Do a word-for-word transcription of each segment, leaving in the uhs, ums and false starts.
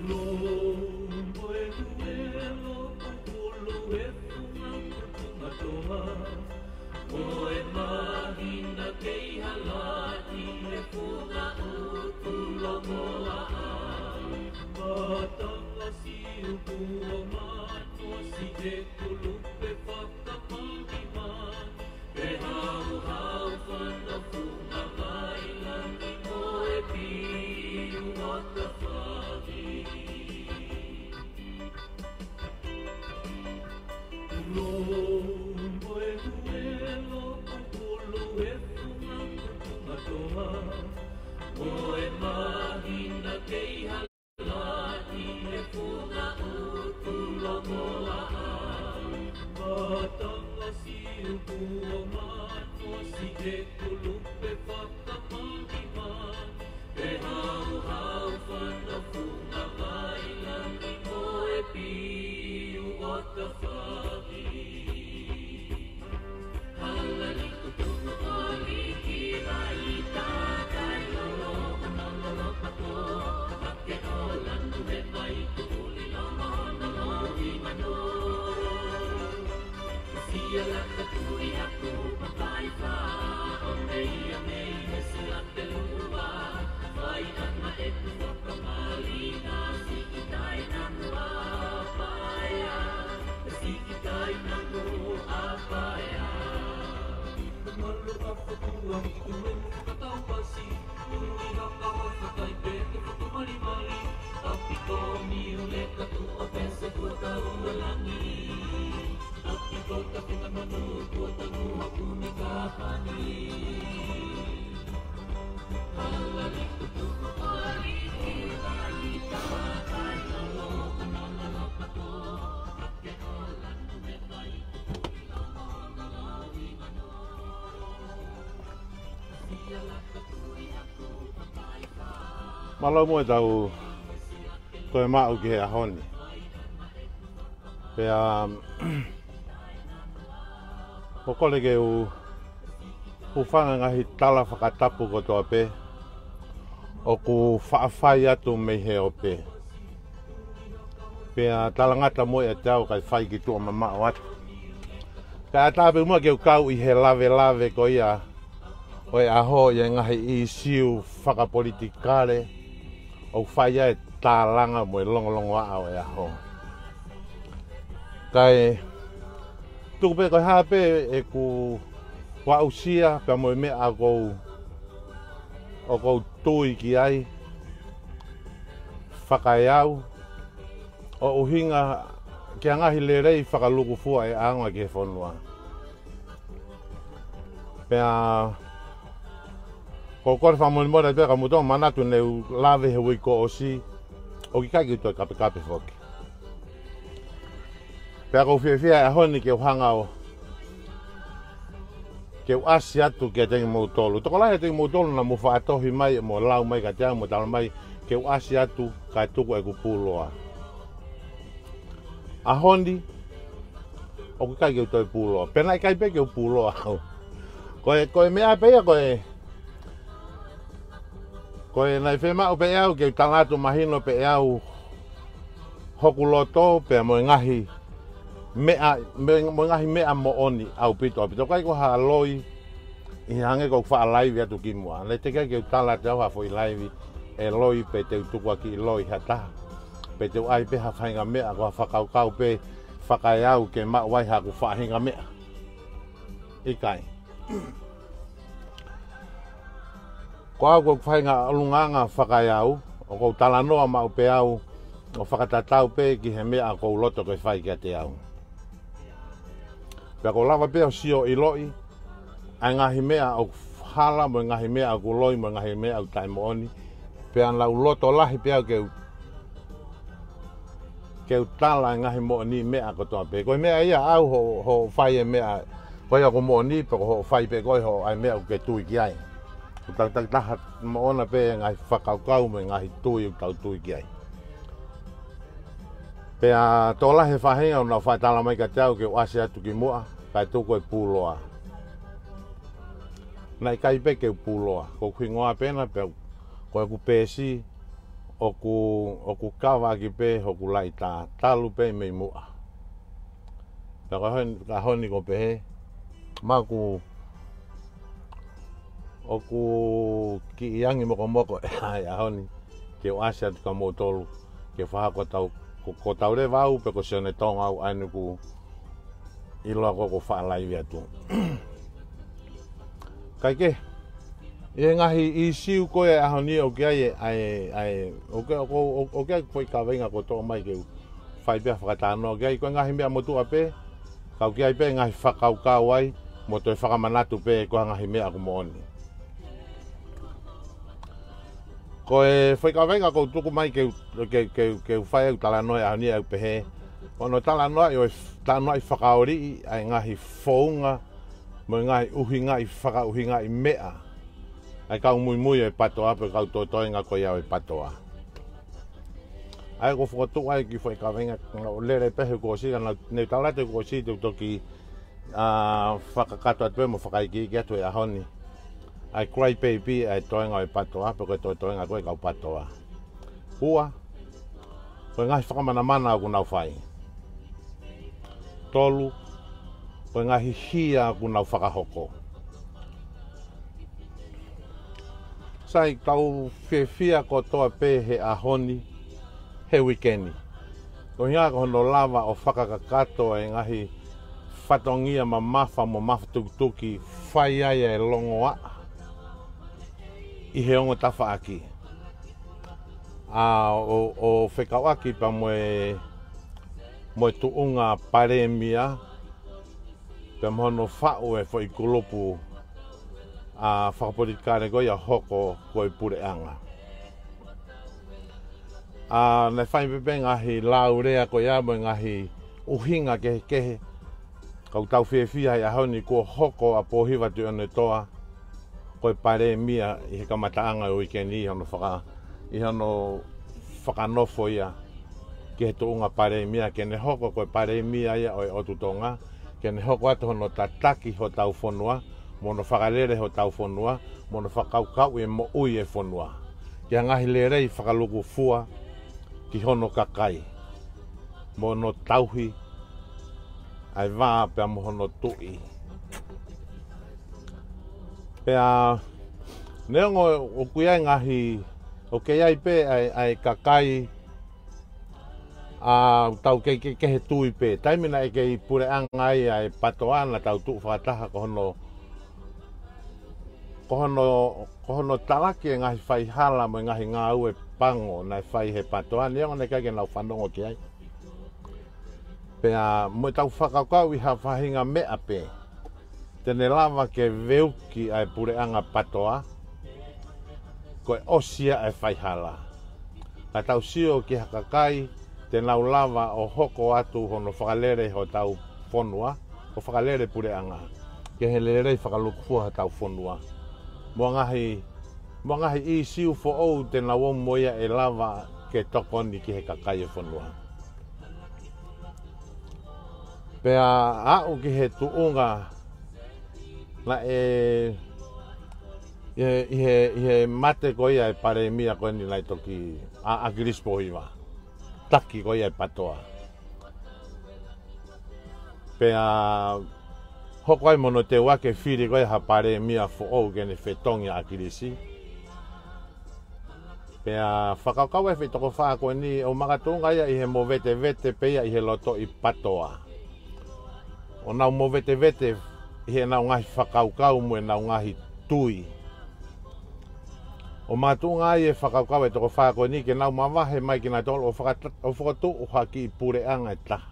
Lomo e huelo, pupulu e funga, kutunga toa. Mo e māhina kei halaʻi e funga ʻutu longoaʻa. Mātanga siuku ʻo Manoa, siʻi kulupe fakamalimali. Pehauhau fanafunga mai langi mo e piu ʻo tafahi. Lomo e huelo, pupulu e funga, kutunga toa. Mo e māhina kei halaʻi e funga ʻutu longoaʻa. Mātanga siuku ʻo Manoa, siʻi kulupe fakamalimali. Pehauhau fanafunga mai langi mo e piu ʻo tafahi. Hala liku tuku koli ki rai takai lolo, mana lolo pato, hake ʻo lanu he mai tuʻuli lolo, lolo i mano. Sia laka tui aku papai fa, o mei a mei he sila te lua, fai ana e tuku kamali na siʻi taina mua paea, siʻi taina mua paea. Malu a fatua i ue fakatau pasi, ui haka hafakai pe te fakamalimali, tapi ko miu le katu a pese kua tau langi. Tapi ko ka pena manu kua tanu haku ni ka pani. Hala liku tuku koli ki rai takai lolo, mana lolo pato, hake ʻo lanu he mai tuʻuli lolo, lolo i mano. Mālō muʻa ʻetau toe maʻu ki he ʻaho ni. Pea, ʻoku ou kole ke u hūfanga he ngaahi tala fakatapu kotoa pē ʻoku faʻa fai atu mei he ope. Pea talangata muʻa ʻiate au kae fai ki tuʻa mamaʻo atu. Kae ʻatā pē muʻa ke u kau ʻi he lavelave ko ia ʻo e ʻaho ʻi he ngaahi ʻīsiu fakapolitikale ʻoku fai ai e tālanga mo e longolongoaʻa ʻo e ʻaho. Kae tuku pē ko e hā pē ʻeku aʻusia pea mo e meʻa ʻoku ou, ʻoku ou tui ki ai fakaeau, ʻo ʻuhinga ki he ngaahi lelei fakalūkufua ʻe ʻaonga ki he fonua. Pea, ʻoku ou kole fakamolemole pē ka mou manatu ne u lave he uike kuo ʻosi, ʻoku ʻikai ke u toe kapekape foki. Pea ʻoku ou fiefia he ʻaho ni ke u hanga ʻo, ke u ʻasi atu kiate kimoutolu. Tokolahi ʻiate kimoutolu naʻa mou faʻa tohi mai mo lau mai kiate au mo tala mai ke u ʻasi atu kae tuku ʻeku pūloa. ʻAho ni, ʻoku ʻikai ke u toe pūloa. Pea naʻe ʻikai pē ke u pūloa au. Ko e, ko e meʻa pē ia, ko e, ko e naʻe fiemaʻu pē ʻe au ke u tala atu mahino pē ʻe au hoku loto pea mo e ngaahi meʻa, mo, mo e ngaahi meʻa moʻoni ʻaupito, ʻaupito. ʻIkai ko ha loi, ʻi he hangē ko ʻeku faʻa laivi atu kimuʻa. Naʻe teʻeki ai ke u tala atu au ha foʻi laivi ʻe loi pe te u tukuakiʻi loi ha taha. Pe te u ʻai pē ha faʻahinga meʻa ko ha fakakaukau pē fakaeau ke maʻu ai haku faʻahinga meʻa. ʻIkai. Ko au ko ʻeku faʻahinga ʻulungaanga fakaeau, ʻoku ou talanoa maʻu pē au, ʻo fakatatau pē ki he meʻa ʻoku ou loto ke fai kiate au. Pea ʻoku ou lava pē ʻo sio ʻiloʻi ʻa e ngaahi meʻa ʻoku hala mo e ngaahi meʻa ʻoku loi mo e ngaahi meʻa ʻoku taʻemoʻoni. Pea naʻa ku loto lahi pē au ke u, ke u tala e ngaahi moʻoni meʻa kotoa pē. Ko e meʻa ia ʻaʻau hoʻo, hoʻo fai e meʻa ko ia ʻoku moʻoni, pe ko hoʻo fai pē ko ē hoʻo ʻai meʻa ʻoku ke tui ki ai. ʻOku tau takitaha moʻona pē e ngaahi fakakaukau mo e ngaahi tui ʻoku tau tui ki ai. Pea tokolahi e faʻahinga ʻoku nau faʻa tala mai kiate au ke u ʻasi atu kimuʻa, kae tuku e pūloa. Naʻe ʻikai pē ke u pūloa, ko ʻeku hingoa pē ena pea ko ʻeku peesi, ʻoku, ʻoku kava ʻaki pē hoku laʻi tā talu pē mei muʻa. Pea ko e ʻaho ni, ʻaho ni ʻoku pehē, ma ʻoku, ʻoku kiʻi angi mokomoko ʻa e ʻaho ni, ke u ʻasi atu kia moutolu, ke fakahoko ʻetau, ko, ko ʻetau leva au pē ko Sione Tonga au ʻa eni ʻoku ʻiloa ko ʻeku faʻa laivi atu. Kae kehe, ʻi he ngaahi ʻīsiu ko ē ʻaho ni ʻoku ʻi ai e, ʻa e, ʻa e, ʻoku, ʻoku, ʻoku, ʻoku ʻi ai e foʻi kaveinga ʻoku toʻo mai ke u fai pē ha fakatalanoa ki ai, ko e ngaahi meʻa motuʻa pē, ka ʻoku ʻi ai pē ngaahi fakakaukau ai, mo toe fakamanatu pē ko e ngaahi meʻa ʻoku moʻoni. Ko e foʻi kaveinga ʻoku ou tuku mai ke u, ke, ke, ke u fai ʻeku talanoa he ʻaho ni ʻoku pehē, ko hono talanoaʻi ʻo e f-, talanoaʻi fakaoliʻi ʻa e ngaahi founga, mo e ngaahi ʻuhingaʻi fakaʻuhingaʻi meʻa ʻa e kau muimui ʻo e PATOA pe kau toetoenga ko ia ʻo e PATOA. ʻA ia ʻoku ou fokotuʻu ai e kiʻi foʻi kaveinga, ʻo lele pē he kuo ʻosi, ka naʻa ne u tala atu he kuo ʻosi te u toki, ʻa, fakakakato atu pē mo fakaikiiki atu he ʻaho ni ʻa e cry baby ʻa e toenga ʻo e PATOA, pe ko e toetoenga ko ē kau PATOA. Ua, ko e ngaahi fakamanamana ʻoku nau fai. Tolu, ko e ngaahi hia ʻoku nau fakahoko. Sai, tau fiefia kotoa pē he ʻaho ni, he uike ni. Ko e ʻuhinga ko hono lava ʻo fakakakato e ngaahi fatongia mamafa mo mafatukituki fai ai e longoaʻa ʻi he ongo tafaʻaki. ʻA, ʻo, ʻo fekauʻaki pea mo e, mo e tuʻunga palēmia, pea mo hono faʻu e foʻi kulupu, ʻa, fakapolitikale ko ia ʻo hoko ko e puleʻanga. ʻA, naʻe fai pē ngaahi laulea ko ia mo e ngaahi ʻuhinga kehekehe. Ka ʻoku tau fiefia he ʻaho ni kuo hoko ʻa Pōhiva Tuʻiʻonetoa ko e palēmia ʻi he kamataʻanga ʻo e uike ni ʻi hono faka-, ʻi hono fakanofo ia ki he tuʻunga palēmia, ke ne hoko ko e palēmia ia ʻo e ʻOtu Tonga, ke ne hoko atu hono tataki hotau fonua, mo hono fakalele hotau fonua, mo hono fakakaukauʻi e moʻui e fonua ki he ngaahi lelei fakalukufua ki hono kakai, mo hono tauhi ʻa e vā pea mo hono tuʻi. Pea neongo ʻoku ʻi ai e ngaahi, ʻoku ʻi ai pē ʻa e, ʻa e kakai, ʻa, ʻoku tau kei, kei, kehe tui pē. Taimi naʻe kei puleʻanga ai ʻa e PATOA naʻa tau tuʻu fakataha ko hono, ko hono, ko hono talaki e ngaahi faihala mo e ngaahi ngāue pango naʻe fai he PATOA, neongo naʻe ʻikai ke nau fanongo ki ai. Pea mo ʻetau fakakaukau ʻi ha faʻahinga meʻa pē te ne lava ke veuki ʻa e puleʻanga PATOA, ko e ʻosi ia e faihala. Ka tau sio ki ha kakai te nau lava ʻo hoko atu hono fakalele hotau fonua, ʻo fakalele puleʻanga ki he lelei fakalukufua hotau fonua. Mo e ngaahi, mo e ngaahi ʻīsiu foʻou te nau ō mo ia ʻe lava ke tokoni ki he kakai e fonua. Pea aʻu ki he tuʻunga naʻe, ʻi he, ʻi he, ʻi he mate ko ia e palēmia ko eni naʻe toki, ʻa, ʻAkilisi Pōhiva, taki ko ia e PATOA. Pea hoko ai mo hono teuaki e fili ko ia ha palēmia foʻou ke ne fetongi ʻa ʻAkilisi. Pea fakakaukau e foʻi toko fā ko eni ʻo makatuʻunga ia ʻi he movetevete pē ia ʻi he lotoʻi PATOA. ʻO nau movetevete ʻi heʻenau ngaahi fakakaukau mo ʻenau ngaahi tui. ʻO makatuʻunga ai e fakakaukau e toko fā ko eni ke nau mavahe mai kinautolu ʻo fakata-, ʻo fokotuʻu ha kiʻi puleʻanga ʻe taha.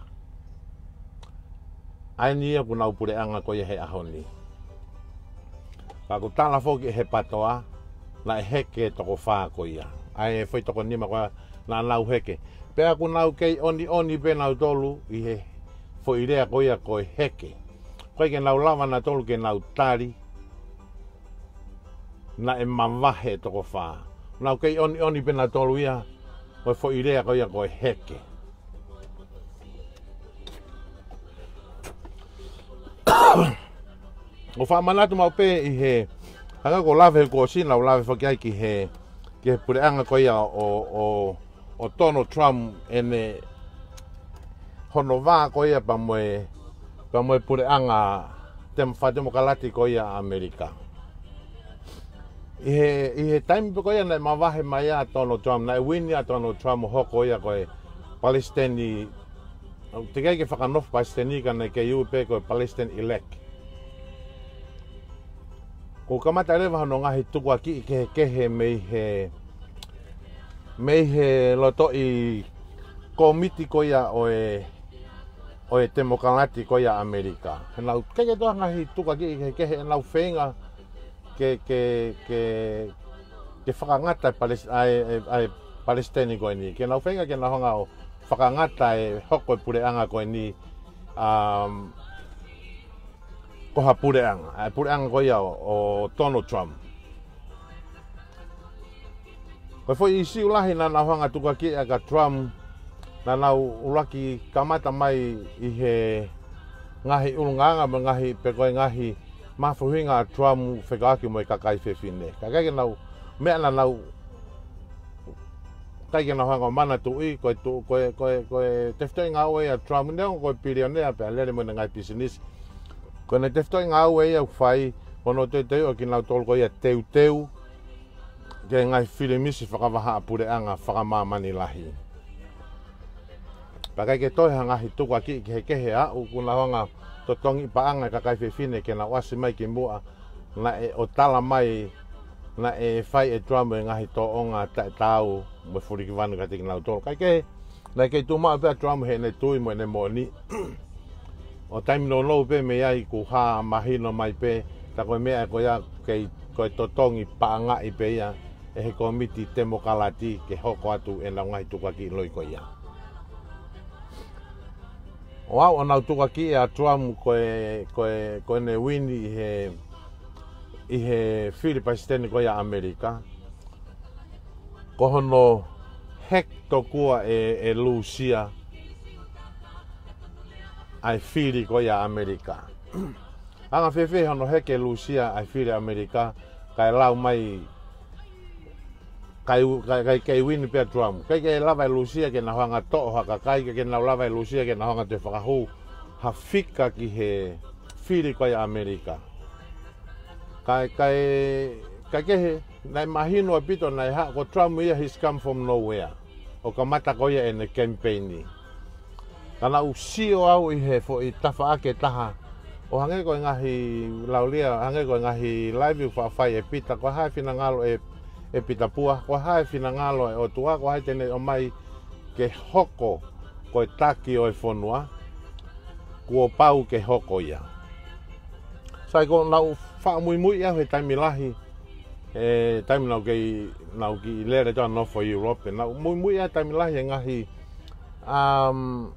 ʻA eni ia ʻoku nau puleʻanga ko ia he ʻaho ni. Ka ʻoku tala foki ʻe he PATOA, naʻe heke e toko fā ko ia. ʻA e foʻi toko nima ko ia naʻa nau heke. Pea ʻoku nau kei ʻoniʻoni pē nautolu ʻi he foʻi lea ko ia ko e heke. ʻOku ʻikai ke nau lava nautolu ke nau tali naʻe mavahe e toko fā. Nau kei ʻoniʻoni pē nautolu ia, ko e foʻi lea ko ia ko e heke. ʻO fakamanatu maʻu pē ʻi he, hangē ko e lave he kuo ʻosi, naʻa ku lave foki ai ki he, ki he puleʻanga ko ia ʻo, ʻo, ʻo Donald Trump ʻene hono vā ko ia pea mo e, pea mo e puleʻanga tem-, fakatemokalati ko ia ʻa ʻAmelika. ʻI he, ʻi he taimi pē ko ia naʻe mavahe mai ai ʻa Donald Trump, naʻe uini ʻa Donald Trump ʻo hoko ia ko e palesiteni, teʻeki ai ke fakanofo palesiteni ka naʻe kei ui pē ko e palesiteni elect. Kuo kamata leva hono ngaahi tukuakiʻi kehekehe mei he, mei he lotoʻi kōmiti ko ia ʻo e, ʻo e temokalati ko ia ʻAmelika. He naʻe ʻikai ke toe ngaahi tukuakiʻi kehekehe ʻenau feinga ke, ke, ke, ke fakangata e palis-, ʻa e, ʻa e, ʻa e palesiteni ko eni. Ke nau feinga ke nau hanga ʻo fakangata e hoko e puleʻanga ko eni, um, ko ha puleʻanga, ʻa e puleʻanga ko ia ʻo, ʻo Donald Trump. Ko e foʻi ʻīsiu lahi naʻa nau hanga tukuakiʻi ʻaki ʻa Trump, naʻa nau ʻuluaki kamata mai ʻi he ngaahi ʻulungaanga mo e ngaahi, pe ko e ngaahi mahuʻinga ʻa Trump fekauʻaki mo e kakai fefine. Ka ʻikai ke nau, meʻa naʻa nau, ʻikai ke nau hanga ʻo manatuʻi, ko e tu-, ko e, ko e, ko e tefitoʻi ngāue ʻa Trump, neongo ko e pilionea pea lele mo ʻene ngaahi pisinisi. Ko ʻene tefitoʻi ngāue ia ʻoku fai, ko hono teuteuʻi ʻo kinautolu ko ia teuteu, ki he ngaahi filimisi fakavahaʻapuleʻanga fakamāmani lahi. Pea ʻikai ke toe ha ngaahi tukuakiʻi kehekehe ʻa ia ʻoku nau hanga totongi paʻanga e kakai fefine ke nau ʻasi mai ki muʻa, naʻe ʻo tala mai, naʻe fai ʻe Trump e ngaahi tōʻonga taʻetaau mo e fulikivanu kiate kinautolu. Kae kehe, naʻe kei tuʻu maʻu pē ʻa Trump heʻene tui mo ʻene moʻoni. ʻO taimi nounou pē mei ai kuo hā mahino mai pē, tā ko e meʻa ko ia kei, ko e totongi paʻangaʻi pē ia ʻe he kōmiti temokalati ke hoko atu ʻenau ngaahi tukuakiʻi loi ko ia. ʻO aʻu ʻo nau tukuakiʻi ʻa Trump ko e, ko e, ko ʻene uini ʻi he, ʻi he fili palesiteni ko ia ʻAmelika. Ko hono hack tokua ʻe, ʻe Lūsia ʻa e fili ko ia ʻAmelika. Anga fēfē hono hack ʻe Lūsia ʻa e fili ʻAmelika, kae lau mai, kae u-, kae, kae, kae uini pē ʻa Trump. ʻIkai ke lava ʻe Lūsia ke nau hanga toʻo ha kakai, ʻikai ke nau lava ʻe Lūsia ke nau hanga toe fakahū ha fika ki he fili ko ia ʻAmelika. Kae, kae, kae kehe, naʻe mahino ʻaupito naʻe haʻu ko Trump ia, he's come from nowhere. ʻO kamata ko ia ʻene kemipeini. Ka naʻa ku sio au ʻi he foʻi tafaʻaki ʻe taha. ʻO hangē ko e ngaahi laulia, hangē ko e ngaahi live ʻoku faʻa fai ʻe Pita, ko e hā e finangalo ʻe, ʻe Pita Pua, ko e hā e finangalo ʻe ʻOtua, ko hai te ne ʻomai ke hoko ko e taki ʻo e fonua, kuo pau ke hoko ia. Sai ko naʻa ku faʻa muimui au he taimi lahi, he taimi naʻa ku kei, naʻa ku kiʻi lele atu ʻo nofo ʻi Europe, naʻa ku muimui au he taimi lahi he ngaahi, um,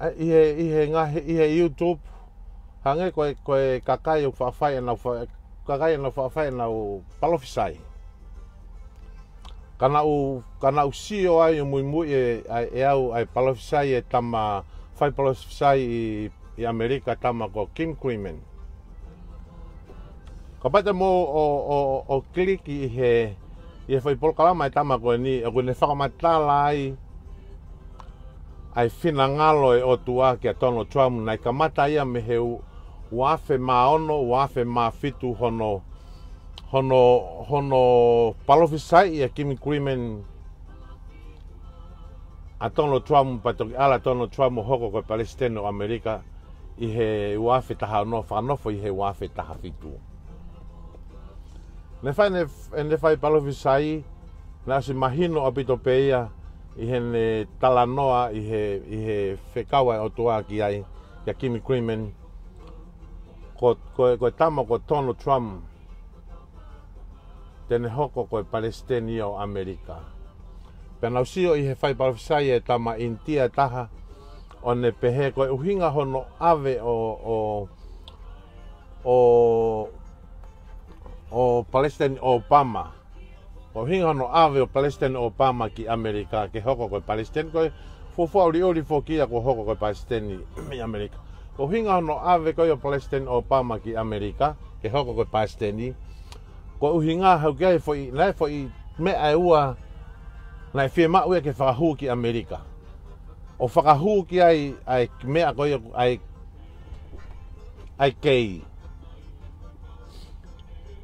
ʻi he, ʻi he ngaahi, ʻi he YouTube, hangē ko e, ko e kakai ʻoku faʻa fai ʻenau fa-, kakai ʻenau faʻa fai ʻenau palofisai. Ka naʻa ku, ka naʻa ku sio ai ʻo muimui ʻe, ʻa, ʻe au ʻa e palofisai ʻa e tama fai palofisai ʻi, ʻi ʻAmelika, tama ko Kim Creeman. Kapau te mou ʻo, ʻo, ʻo kiliki ʻi he, ʻi he foʻi polokalama ʻa e tama ko eni, ʻoku ne fakamatala ai ʻa e finangalo ʻo e ʻOtua kia Donald Trump, naʻe kamata ia mei he u-, ua afe mā ono, ua afe mā fitu hono, hono, hono palofisai ʻa Kim Creeman ʻa Donald Trump, pea toki ʻalu ʻa Donald Trump ʻo hoko ko e palesiteni ʻo ʻAmelika ʻi he ua afe taha ono, fakanofo ʻi he ua afe taha fitu. Ne fai, ne, ne fai palofisai, naʻe ʻosi mahino ʻaupito pē ia ʻi heʻene talanoa ʻi he, ʻi he fekau ʻa e ʻOtua ki ai, kia Kim Creeman. Ko, ko, ko e tama ko Donald Trump te ne hoko ko e palesiteni ʻo ʻAmelika. Pea naʻa ku sio ʻi he fai palofisai ʻa e tama ʻInitia ʻe taha, ʻo ne pehē ko e ʻuhinga hono ʻave ʻo, ʻo, ʻo, ʻo Palesiteni ʻOpama. Ko e ʻuhinga hono ʻave ʻo Palesiteni ʻOpama ki ʻAmelika ke hoko ko e palesiteni, ko e fuofua ʻuliʻuli foki ia kuo hoko ko e palesiteni ʻi ʻAmelika. Ko e ʻuhinga hono ʻave ko ia ʻo Palesiteni ʻOpama ki ʻAmelika ke hoko ko e palesiteni, Ko e ʻuhinga ʻoku ʻi ai e foʻi, naʻe foʻi meʻa ʻe ua naʻe fiemaʻu ia ke fakahū ki ʻAmelika. ʻO fakahū ki ai ʻa e meʻa ko ia, ʻa e, ʻa e kei.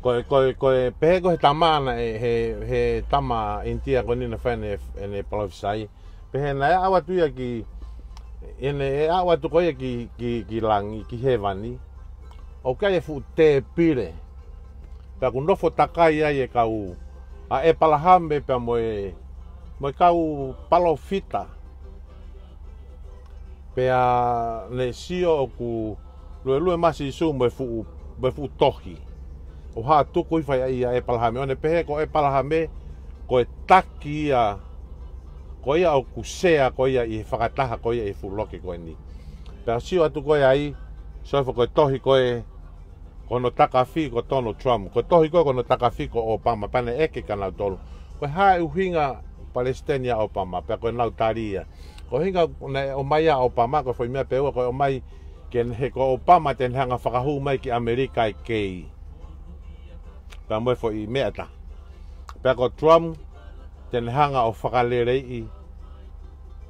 Ko e, ko e, ko e, pehē ko e tama naʻe, he, he tama ʻInitia ko eni naʻe fai ʻene, ʻene palōfisai. Pehē naʻe aʻu atu ia ki, ʻene, ʻe aʻu atu ko ia ki, ki, ki langi, ki hēvani. ʻOku ʻi ai e fuʻu tēpile. Pea ʻoku nofo takai ai e kau, ʻa ʻEpalahame pea mo e, mo e kau palōfita. Pea ne sio ʻoku luelue mai ʻa Sīsū mo e fuʻu, mo e fuʻu tohi. ʻO haʻu ʻo tuku hifo ai ʻia ʻEpalahame. ʻO ne pehē ko ʻEpalahame, ko e taki ia, ko ia ʻoku sea ko ia ʻi he fakataha ko ia ʻi he fuʻu loki ko eni. Pea sio atu ko ē ai, sio hifo ko e tohi ko ē, ko hono takafi ko Donald Trump. Ko e tohi ko ē ko hono takafi ko Obama, pea ne ʻeke kia nautolu, ko e hā e ʻuhinga palesiteni ʻa Obama, pea ko ʻenau tali ia. Ko e ʻuhinga naʻe ʻomai ʻa Obama, ko e foʻi meʻa pē ʻe ua, ko e ʻomai ke ne, he ko Obama te ne hanga ʻo fakahū mai ki ʻAmelika e kei. Pea mo e foʻi meʻa ʻe taha. Pea ko Trump, te ne hanga ʻo fakaleleiʻi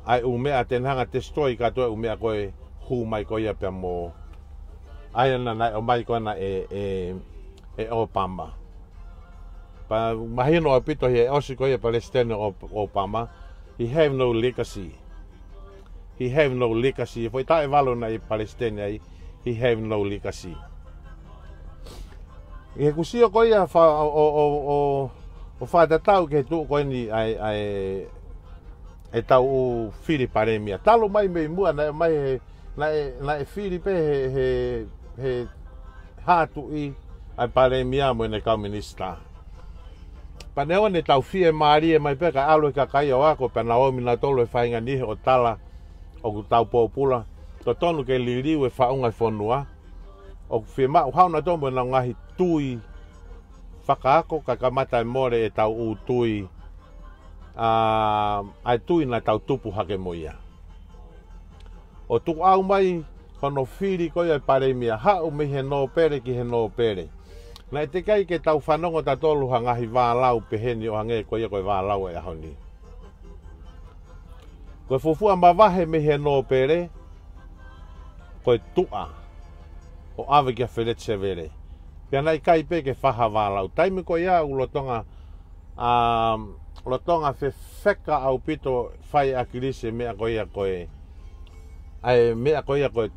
ʻa e ʻū meʻa, te ne hanga ʻo destroy kātoa e ʻū meʻa ko ē hū mai ko ia pea mo, ʻa ia naʻe ʻomai ko ena ʻe, ʻe, ʻe Obama. Pea mahino ʻaupito he ʻosi ko ia palesiteni ʻo Ob-, Obama, he have no legacy. He have no legacy. Foʻi taʻu ʻe valu naʻe palesiteni ai, he have no legacy. ʻI heʻeku sio ko ia fa-, ʻo, ʻo, ʻo, ʻo, ʻo fakatatau ki he tuʻu ko eni ʻa e, ʻa e, ʻetau ʻū fili palēmia. Talu mai mei muʻa naʻe ʻomai he, naʻe, naʻe fili pē he, he, he hā tuʻi ʻa e palēmia mo ʻene kau minisitā. Pea neongo ne tau fiemālie mai pē ka ʻalu e kakai ʻo ako pea nau ō mai nautolu he faʻahinga niʻihi ʻo tala ʻoku tau pōpula. Totonu ke liliu e faʻunga e fonua. ʻOku fiemaʻu haʻu nautolu mo ʻenau ngaahi tui fakaako kae kamata ʻe mole ʻetau ʻū tui, ʻa, ʻa e tui naʻa tau tupu hake mo ia. ʻO tukuʻau mai hono fili ko ia e palēmia, haʻu mei he nōpele ki he nōpele. Naʻe teʻeki ai ke tau fanongo tautolu ha ngaahi vālau peheni ʻo hangē ko ia ko e vālau e ʻaho ni. Ko e fuofua mavahe mei he nōpele, ko e tuʻa ʻo ʻave kia Feleti Sevele. Pea naʻe ʻikai pē ke fai ha vālau. Taimi ko ia ʻoku lolotonga, ʻa, lolotonga fefeka ʻaupito fai ʻe ʻAkilisi e meʻa ko ia ko e, ʻa e meʻa ko ia ko e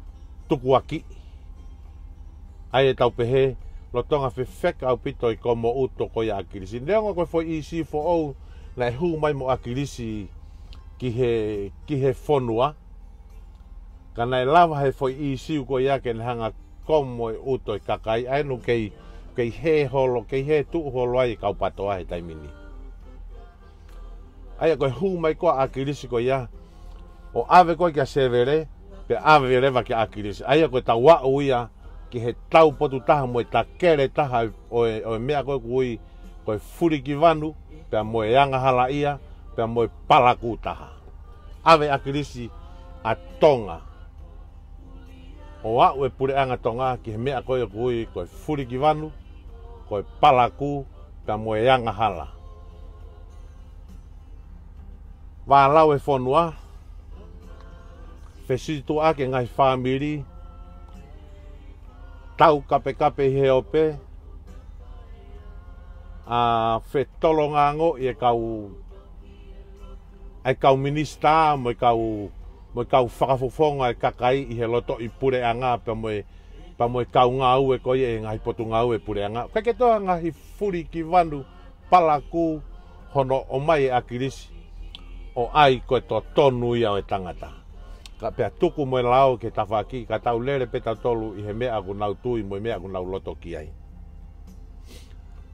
tukuakiʻi. ʻA ia ʻe tau pehē, lolotonga fefeka ʻaupito e komo ʻuto ko ia ʻa ʻAkilisi. Neongo ko e foʻi ʻīsiu foʻou naʻe hū mai mo ʻAkilisi ki he, ki he fonua. Ka naʻe lava he foʻi ʻīsiu ko ia ke ne hanga ʻo komo e ʻuto e kakai, ʻa ē naʻe kei, kei hē holo, kei hē tuʻu holo ai e kau PATOA he taimi ni. ʻA ia ko e hū mai ko ia ʻa ʻAkilisi ko ia, ʻo ʻave ko ē kia Sevele, pea ʻave leva kia ʻAkilisi. ʻA ia ko e tau aʻu ia ki he tau potu taha mo e takele taha ʻo e, ʻo e meʻa ko ē ʻoku ui ko e fulikivanu, pea mo e angahalaʻia, pea mo e palakū taha. ʻAve ʻe ʻAkilisi ʻa Tonga. ʻO aʻu e puleʻanga Tonga ki he meʻa ko ē ʻoku ui ko e fulikivanu, ko e palakū, pea mo e angahala. Vālau e fonua, fesituʻaki e ngaahi fāmili, tau kapekape ʻi he ope, ʻa, fetolongangoʻi e kau, e kau minisitā mo e kau, mo e kau fakafofonga e kakai ʻi he lotoʻi puleʻanga pea mo e, pea mo e kau ngāue ko ia ʻi he ngaahi potungāue puleʻanga. ʻIkai ke toe ngaahi fulikivanu palakū hono ʻomai ʻe ʻAkilisi ʻo ʻai ko e totonu ia ʻo e tangata. Ka pea tuku mo e lao ki he tafaʻaki, ka tau lele pē tautolu ʻi he meʻa ʻoku nau tui mo e meʻa ʻoku nau loto ki ai.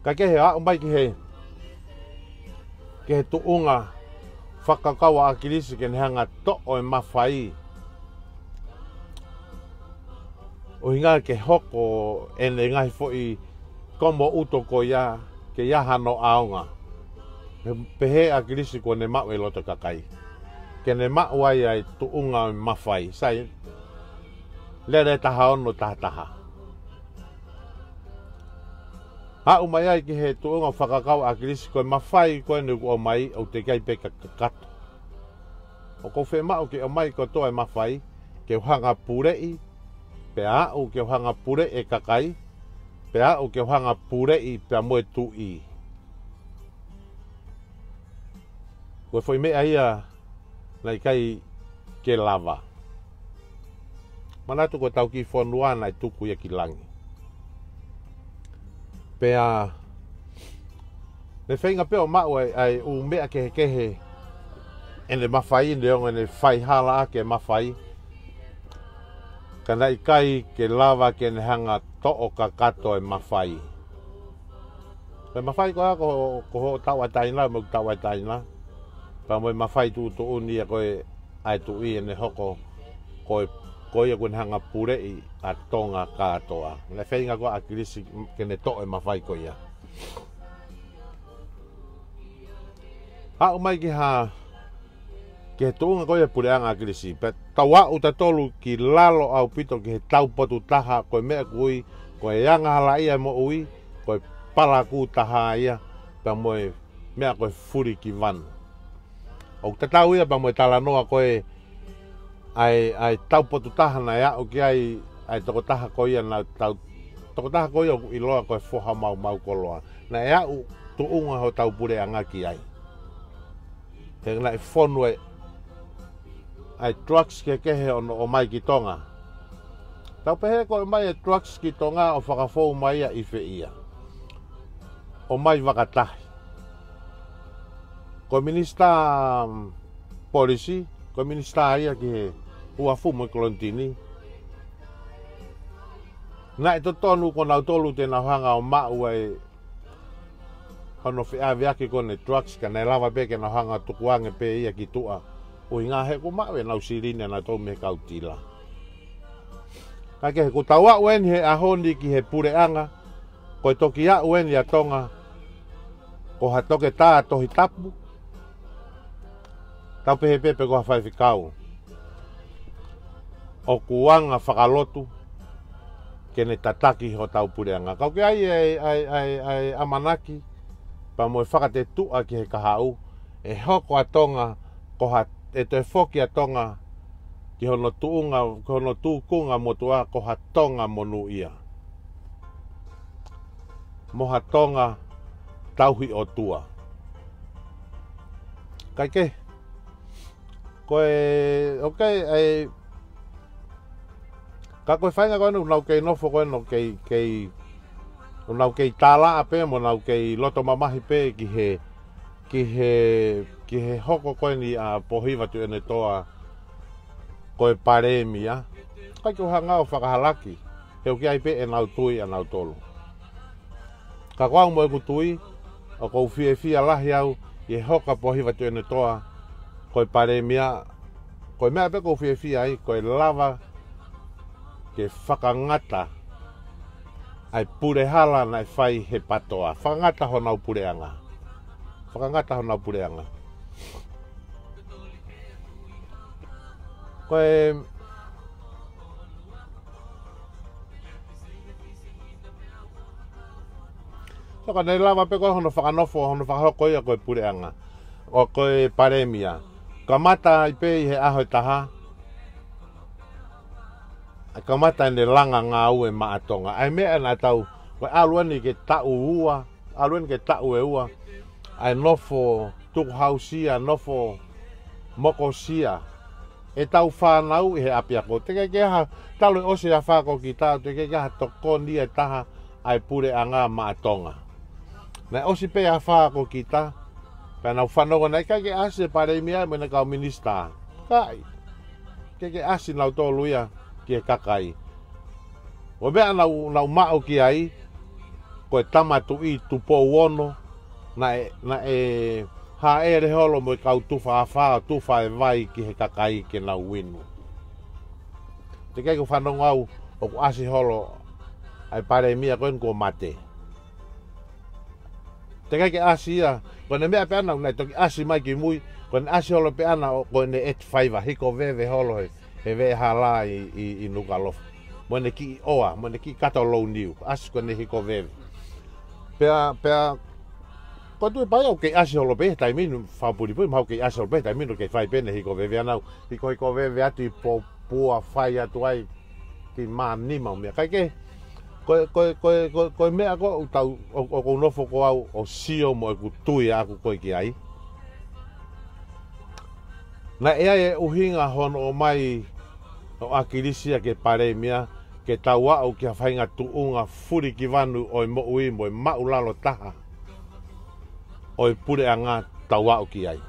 Ka kehe aʻu mai ki he, ki he tuʻunga fakakaukau ʻa ʻAkilisi ke ne hanga ʻo toʻo e mafai. ʻUhinga ke hoko ʻene ngaahi foʻi komo ʻuto ko ia, ke ʻi ai hano ʻaonga. He pehē ʻe ʻAkilisi kuo ne maʻu e loto kakai. Ke ne maʻu ai ʻa e tuʻunga ʻo e mafai. Sai, Lele taha ono taha taha. Aʻu mai ai ki he tuʻunga ʻoku fakakaukau ʻa ʻAkilisi, ko e mafai ko eni ʻoku ʻomai ʻoku teʻeki ai pē ke kakato. ʻOku ou fiemaʻu ke ʻomai kotoa e mafai ke u hanga ʻo puleʻi, pea aʻu ke u hanga ʻo puleʻi e kakai, pea aʻu ke u hanga ʻo puleʻi pea mo e tuʻi. Ko e foʻi meʻa ia naʻe ʻikai ke lava. Manatu ko ʻetau kiʻi fonua naʻe tuku ia ki langi. Pea ne feinga pē ʻo maʻu ai ʻa e ʻū meʻa kehekehe ʻene mafai, neongo ʻene faihala ʻaki e mafai, ka naʻe ʻikai ke lava ke ne hanga ʻo toʻo kakato e mafai. Ko e mafai ko ia ko, ko hoʻo tauʻatāina, mo ʻeku tauʻatāina, pea mo e mafai tuʻutuʻuni ia ko ē ʻa e tuʻi ʻene hoko ko e, ko ia kuo ne hanga ʻo puleʻi ʻa Tonga kātoa. Naʻe feinga ko ē ʻa ʻAkilisi ke ne toʻo e mafai ko ia. Aʻu mai ki ha, ki he tuʻunga ko ia e puleʻanga ʻa ʻAkilisi. Pea tau aʻu tautolu ki lalo ʻaupito ki he taupotu taha, ko e meʻa ʻoku ui ko e angahalaʻia e moʻui, ko e palakū taha ia, pea mo e meʻa ko e fuli ki vanu. ʻOku tatau ia pea mo e talanoa ko ē ʻa e, ʻa e taupotu taha naʻe aʻu ki ai ʻa e tokotaha ko ia naʻa tau, tokotaha ko ia ʻoku ʻiloa ko e Foha Maumau Koloa. Naʻe aʻu tuʻunga hotau puleʻanga ki ai. He naʻe fonu e, ʻa e drugs kehekehe ʻo ne ʻomai ki Tonga. Tau pehē ko e ʻomai e drugs ki Tonga ʻo fakafou mai ia ʻi fē ia? ʻOmai vakatahi. Ko e minisitā, mm, polisi, ko e minisitā ia ki he uafu mo e kolonitini. Naʻe totonu ko nautolu te nau hanga ʻo maʻu ai hono feʻaveʻaki ko eni e drugs, ka naʻe lava pē ke nau hanga ʻo tukuange pē ia ki tuʻa. ʻUhinga he ʻoku maʻu ʻenau silini ʻanautolu mei he kau tila. Ka ke, ʻoku tau aʻu eni he ʻaho ni ki he puleʻanga, ko e toki aʻu eni ʻa Tonga ko ha toketā Tohi Tapu, tau pehē pē pe ko ha faifekau ʻoku anga fakalotu ke ne tataki hotau puleʻanga. Ka ʻoku ʻi ai e, ʻai, ʻai, ʻai ʻamanaki, pea mo e fakatetuʻa ki he kahaʻu, ʻe hoko ʻa Tonga ko ha, ʻe toe foki ʻa Tonga ki hono tuʻunga, ki hono tūkunga motuʻa ko ha Tonga monūʻia, mo ha Tonga tauhi ʻOtua. Kae kehe, ko e, ʻoku ʻi ai, ka ko e faʻahinga ko eni ʻoku nau kei nofo ko eni ʻo kei, kei, ʻoku nau kei tālaʻa pē mo nau kei loto mamahi pē ki he, ki he, ki he hoko ko eni ʻa Pōhiva Tuʻiʻonetoa ko e palēmia. ʻIkai ke u hanga ʻo fakahalaki, he ʻoku ʻi ai pē ʻenau tui ʻanautolu. Ka ko au mo ʻeku tui, ʻoku ou fiefia lahi au ʻi he hoko ʻa Pōhiva Tuʻiʻonetoa ko e palēmia. Ko e meʻa pē ʻoku ou fiefia ai, ko e lava ke fakangata ʻa e pulehala naʻe fai he PATOA. Fakangata honau puleʻanga. Fakangata honau puleʻanga. Ko e, so ka ne lava pē ko hono fakanofo, hono fakahoko ia ko e puleʻanga, ʻo ko e palēmia. Kamata ai pē ʻi he ʻaho ʻe taha, ʻa e kamata ʻene langa ngāue maʻa Tonga. ʻA e meʻa naʻa tau, ko e ʻalu eni ke taʻu ua, ʻalu eni ke taʻu ʻe ua, ʻa e nofo tukuhausia, nofo mokosia ʻetau fānau ʻi he ʻapiako. Teʻeki ke ʻi ai ha, talu e ʻosi e afā ko kita, teʻeki ke ʻi ai ha tokoni ʻe taha ʻa e puleʻanga maʻa Tonga. Naʻe ʻosi pē afā ko kita, pea nau fanongo naʻe ʻikai ke ʻasi e palēmia mo ʻene kau minisitā. ʻIkai. Teʻeki ke ʻasi nautolu ia ki he kakai. Ko e meʻa naʻa nau, nau maʻu ki ai, ko e Tama Tuʻi Tupou Ono, naʻe, naʻe hāʻele holo mo e kau tufa afā, tufa e vai ki he kakai ke nau inu. Teʻeki ke u fanongo au ʻoku ʻasi holo ʻa e palēmia ko eni kuo mate. Teʻeki ke ʻasi ia, ko ʻene meʻa pē ʻana naʻe toki ʻasi mai ki mui, ko ʻene ʻasi holo pē ʻana ʻo, ko ʻene ʻeti faiva, hiko veve holo he, he veʻehala ʻi, ʻi, ʻi Nukuʻalofa. Mo ʻene kiʻi ʻoa, mo ʻene kiʻi kato louniu, ʻasi ko ʻene hiko veve. Pea, pea, ko tu e pai au kei ʻasi holo pē he taimi ni, fakapulipuli, mau kei ʻasi holo pē he taimi ni, kei fai pē ʻene hiko veve ʻanau, hiko, hiko veve atu ʻi Popua, fai atu ai ki Manima ʻo meʻa. Kae kehe, ko e, ko e, ko e, ko e, ko e meʻa ko ē ʻoku tau, ʻo, ʻoku ou nofo ko au ʻo sio mo ʻeku tui ʻaʻaku ko ē ki ai. Naʻe ʻi ai e ʻuhinga hono ʻomai ʻo ʻAkilisi ia ki he Palēmia, ke tau aʻu ki ha faʻahinga tuʻunga fulikivanu ʻo e moʻui mo e māʻulalo taha ʻo e puleʻanga tau aʻu ki ai.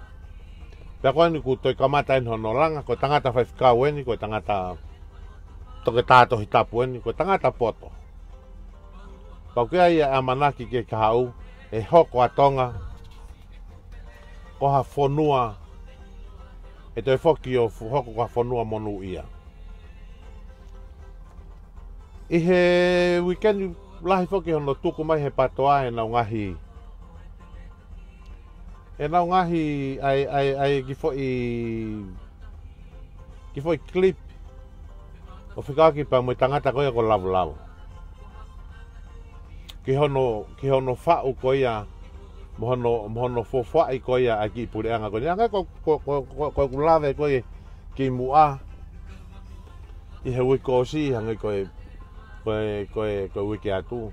Pea ko eni kuo toe kamata eni hono langa, ko e tangata faifekau eni, ko e tangata toketā Tohi Tapu eni, ko e tangata poto. Pea ʻoku ʻi ai e ʻamanaki ke kahaʻu, ʻe hoko ʻa Tonga ko ha fonua, ʻe toe foki ʻo fu-, hoko ko ha fonua monūʻia. ʻI he uike ni lahi foki hono tuku mai he PATOA ʻenau ngaahi, ʻenau ngaahi ʻai, ʻai, ʻai kiʻi foʻi, kiʻi foʻi clip ʻo fekauʻaki pea mo e tangata ko ia ko Lavulavu. Ki hono, ki hono faʻu ko ia, mo hono, mo hono fuofuaʻi ko ia ʻa e kiʻi puleʻanga ko eni. Hangē ko, ko, ko, ko, ko ʻeku lave ko ē kimuʻa ʻi he uike kuo ʻosi, hangē ko e, ko e, ko e, ko e uike atu.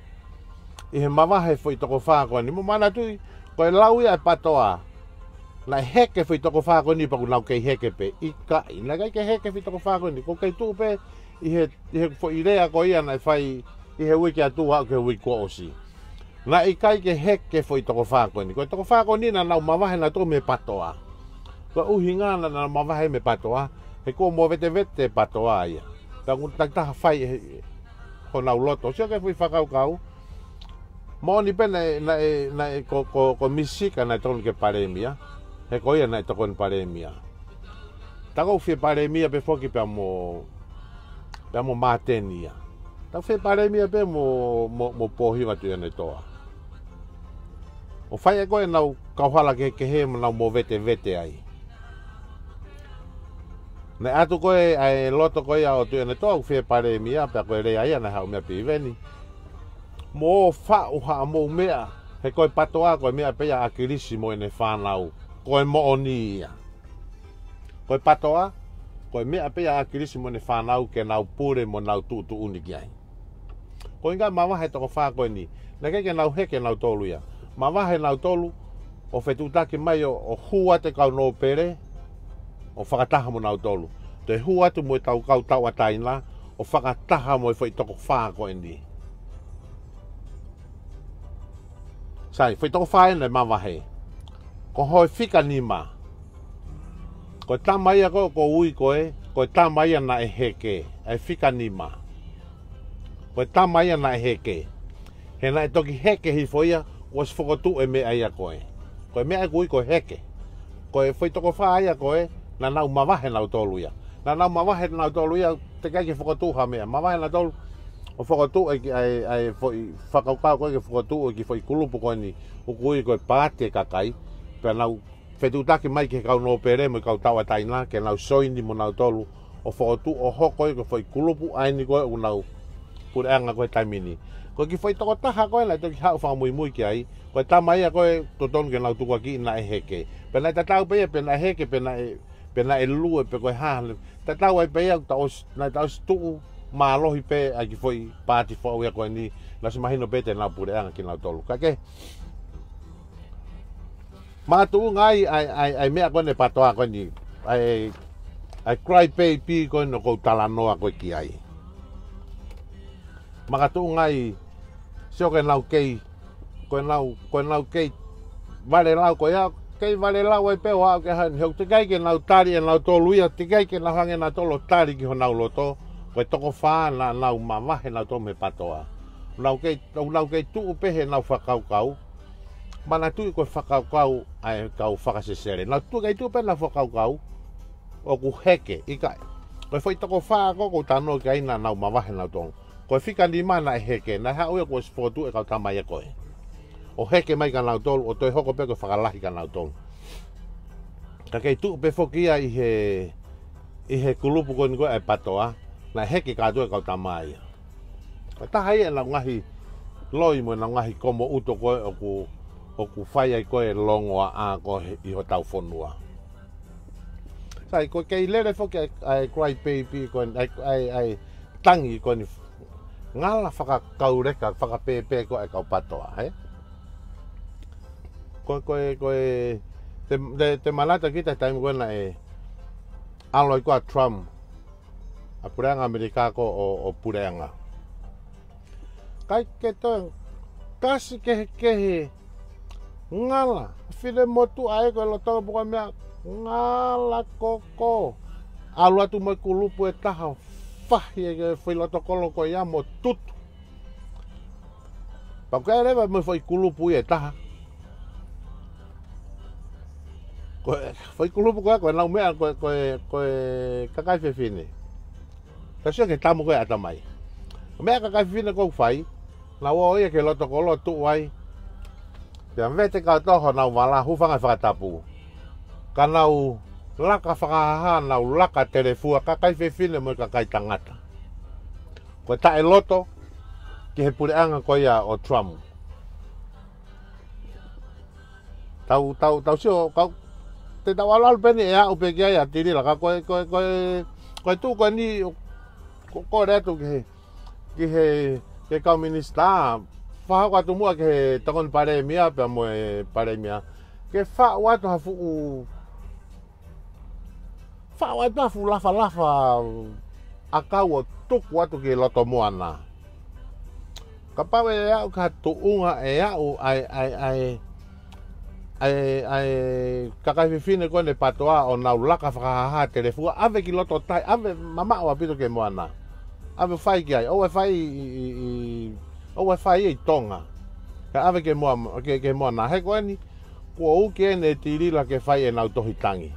ʻI he mavahe foʻi toko fā ko eni, mou manatuʻi, ko e lau ia ʻa e PATOA, naʻe heke foʻi toko fā ko eni pea kuo nau kei heke pē. ʻIkai, naʻe ʻikai ke heke foʻi toko fā ko eni, kuo kei tuʻu pē ʻi he, ʻi he foʻi lea ko ia naʻe fai ʻi he uike atu aʻu ki he uike kuo ʻosi. Naʻe ʻikai ke heke foʻi toko fā ko eni. Ko e toko fā ko eni naʻa nau mavahe nautolu mei he PATOA. Ko e ʻuhinga naʻa nau mavahe mei he PATOA, he kuo movetevete e PATOA ia. Pea kuo takitaha fai ʻe he, honau loto. Sio ki he foʻi fakakaukau. Moʻoni pē naʻe, naʻe, naʻe ko, ko, ko Misika naʻe tokoni ki he Palēmia. He ko ia naʻe tokoni Palēmia. Ta ʻoku ou fie Palēmia pē foki pea mo, pea mo Māteni ia. Ta ʻoku ou fie Palēmia pē mo, mo, mo Pōhiva Tuʻiʻonetoa. ʻO fai ʻe koe ʻenau kauhala kehekehe mo nau movetevete ai. Naʻe ʻatu ko ē ʻa e loto ko ia ʻo Tuʻiʻonetoa ʻoku fie Palēmia, pea ko e lea ia naʻe haʻu mei a Piveni. Mou faʻu haʻamou meʻa, he ko e PATOA, ko e meʻa pē ia ʻa ʻAkilisi mo ʻene fānau, ko e moʻoni ia. Ko e PATOA, ko e meʻa pē ia ʻa ʻAkilisi mo ʻene fānau ke nau pule mo nau tuʻutuʻuni ki ai. Ko e ʻuhinga mavahe toko fā ko eni. Naʻe ʻikai ke nau heke nautolu ia. Mavahe nautolu ʻo fetuʻutaki mai ʻo, ʻo hū atu e kau nōpele ʻo fakataha mo nautolu. Toe hū atu mo e tau kau tauʻatāina ʻo fakataha mo e foʻi toko fā ko eni. Sai, foʻi toko fā ena e mavahe. Ko hoʻo fika nima. Ko e tama ia ko ē ʻoku ou ui ko ē, ko e tama ia naʻe heke, ʻa e fika nima. Ko e tama ia naʻe heke. He naʻe toki heke hifo ia, kuo ʻosi fokotuʻu e meʻa ia ko ē. Ko e meʻa ʻoku ui ko e heke. Ko e foʻi toko fā ia ko ē, naʻa nau mavahe nautolu ia. Naʻa nau mavahe nautolu ia, teʻeki ai ke fokotuʻu ha meʻa. Mavahe nautolu, ʻo fokotuʻu e ki-, ʻa e, ʻa e foʻi fakakaukau ko ē ke fokotuʻu e kiʻi foʻi kulupu ko eni, ʻoku ui ko e Paati e Kakai, pea nau fetuʻutaki mai ki he kau nōpele mo e kau tauʻatāina, ke nau soini mo nautolu, ʻo fokotuʻu ʻo hoko ia ko e foʻi kulupu ʻa eni ko ē ʻoku nau puleʻanga ko ē he taimi ni. Ko e kiʻi foʻi tokotaha ko ē naʻe toki haʻu fakamuimui ki ai, ko e tama ia ko ē totonu ke nau tukuakiʻi naʻe heke. Pea naʻe tatau pē ia, pe naʻe heke, pe naʻe, pe naʻe lue, pe ko e hā. Tatau ai pē ia, ta ʻosi, naʻe ta ʻosi tuʻu mālohi pē ʻa e kiʻi foʻi paati foʻou ia ko eni, naʻe ʻosi mahino pē te nau puleʻanga kinautolu. Kae kehe, makatuʻunga ai, ʻa e, ʻa e, ʻa e meʻa ko eni e PATOA ko eni, ʻa e, ʻa e cry baby ko eni ʻoku ou talanoa ko ē ki ai. Makatuʻunga ai, sio ko ʻenau kei, ko ʻenau, ko ʻenau kei valelau ko ia, kei valelau ai pē ʻo aʻu ki he hā ni, he ʻoku teʻeki ai ke nau tali ʻe nautolu ia, teʻeki ai ke nau hanga ʻe nautolu ʻo tali ki honau loto, ko e toko fā naʻa nau mavahe nautolu mei he PATOA. Nau kei, nau kei tuʻu pē heʻenau fakakaukau, manatuʻi ko e fakakaukau ʻa e kau fakasesele. Nau tuʻu kei tuʻu pē heʻenau fakakaukau, ʻoku heke, ʻikai. Ko e foʻi toko fā ko ē ʻoku ou talanoa ki ai naʻa nau mavahe nautolu. Ko e fika nima naʻe heke, naʻe haʻu ia kuo ʻosi fokotuʻu e kau tama ia ko ē. ʻO heke mai kia nautolu, ʻo toe hoko pē ko e fakalahi kia nautolu. Ka kei tuʻu pē foki ia ʻi he, ʻi he kulupu ko eni ko ē ʻa e PATOA, naʻe heke kātoa e kau tama ia. Ko e taha ia ʻenau ngaahi loi mo ʻenau ngaahi komo ʻuto ko ē ʻoku, ʻoku fai ai ko ē longoaʻa ko ē ʻi hotau fonua. Sai, ko e kei lele foki ʻa e, ʻa e cry baby ko ē, ʻa e, ʻa e, ʻa e tangi ko eni, ngala fakakauleka, fakapēpē ko ē ʻa e kau PATOA, ē? Ko, ko e, ko e, te, te, te manatu kita he taimi ko ē naʻe ʻalu ai ko ē ʻa Trump, ʻa e puleʻanga ʻAmelika ko ē ʻo, ʻo puleʻanga. Kae ke toe kasi kehekehe, ngala, finemotuʻa ē ko e lotoloto pē ko e meʻa, ngala koko. ʻAlu atu mo e kulupu ʻe taha, fahi e foʻi lotokolo ko ia mo tutu. Pea ko e leva mo e foʻi kulupu ia ʻe taha. Ko e foʻi kulupu ko ē, ko ʻenau meʻa ko ē, ko e, ko e kakai fefine. Tau sio ki he tamu ko ē ʻatamai. Ko e meʻa kakai fefine ʻoku fai, nau ō ia ki he lotokolo tuʻu ai. Pea vete kātoa honau vala, hūfanga he fakatapu. Ka nau laka fakahāhā, nau laka telefua, kakai fefine mo e kakai tangata. Ko e taʻeloto ki he puleʻanga ko ia ʻo Trump. Tau, tau, tau sio, kau, te tau ʻaluʻalu pē eni ʻe aʻu pē ki ai ʻa Tilila, ka ko e, ko e, ko e, ko e tuʻu ko eni, ko, ko e atu ki he, ki he, ki he kau minisitā, fakahoko atu muʻa ki he tokoni palēmia, pea mo e palēmia. Ke faʻu atu ha fuʻu, faʻu atu ha fuʻu lafalafa ʻakau ʻo tuku atu ki loto moana. Kapau ʻe aʻu ki ha tuʻunga ʻe aʻu ʻa e, ʻa e, ʻa e, ʻa e, ʻa e kakai fefine ko eni PATOA ʻo nau laka fakahāhā telefua, ʻave ki loto tai, ʻave mamaʻo ʻaupito ki moana. ʻAve fai ki ai, ʻoua ʻe fai ʻi, ʻi, ʻi, ʻoua ʻe fai ʻi Tonga. Kae ʻave ki moa-, ki, ki moana. He ko eni, kuo uki eni ʻe Tilila ke fai ʻenau tohi tangi.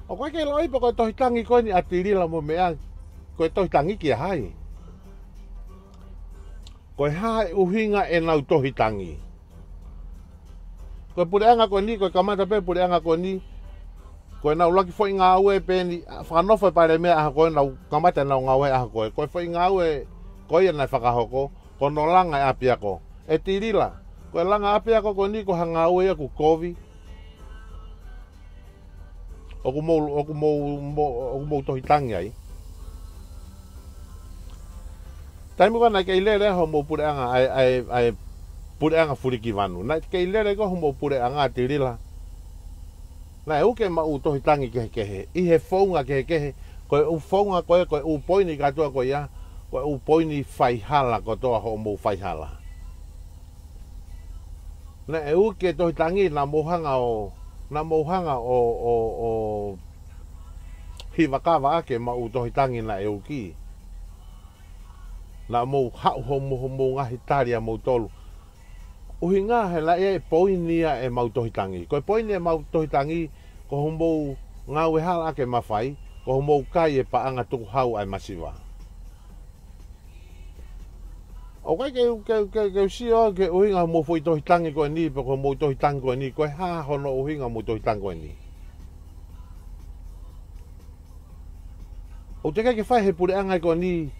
ʻOku ʻikai ke ʻilo pe ko e tohi tangi ko eni ʻa Tilila mo e meʻa, ko e tohi tangi kia hai? Ko e hā e ʻuhinga ʻenau tohi tangi? Ko e puleʻanga ko eni, ko e kamata pē puleʻanga ko eni, ko ʻenau laki foʻi ngāue pē eni, ʻa, fakanofo e palēmia ʻaho ko ē, nau kamata ʻenau ngāue ʻaho ko ē. Ko e foʻi ngāue ko ia naʻe fakahoko, ko hono langa e ʻapiako. ʻE Tilila, ko e langa ʻapiako ko eni ko ha ngāue ia ʻoku kovi? ʻOku mou, ʻoku mou, mou, ʻoku mou tohi tangi ai. Taimi ko ē naʻe kei lele ai hoʻomou puleʻanga, ʻa e, ʻa e, ʻa e puleʻanga Fulikivanu. Naʻe kei lele ko ē hoʻomou puleʻanga Tilila. Naʻe uki ʻemau tohi tangi kehekehe. ʻI he founga kehekehe, ko e ʻū founga ko ē, ko e ʻū poini kātoa ko ia, ko e ʻū poini faihala kotoa hoʻomou faihala. Naʻe uki e tohi tangi, naʻa mou hanga ʻo, naʻa mou hanga ʻo, ʻo, ʻo hiva kava ʻaki ʻemau tohi tangi naʻe uki. Naʻa mou haʻu hoʻomou, hoʻomou ngaahi tali ʻa moutolu. ʻUhinga he naʻe ʻi ai e poini ia ʻemau tohi tangi. Ko e poini ʻemau tohi tangi, ko hoʻomou ngāue hala ʻaki e mafai, ko hoʻomou kai e paʻanga tukuhau ʻa e masiva. ʻOku ʻikai ke, ke, ke, ke u sio ki he ʻuhinga hoʻomou foʻi tohi tangi ko eni, pe ko hoʻomou tohi tangi ko eni, ko e hā hono ʻuhinga hoʻomou tohi tangi ko eni? ʻOku teʻeki ke fai he puleʻanga ko eni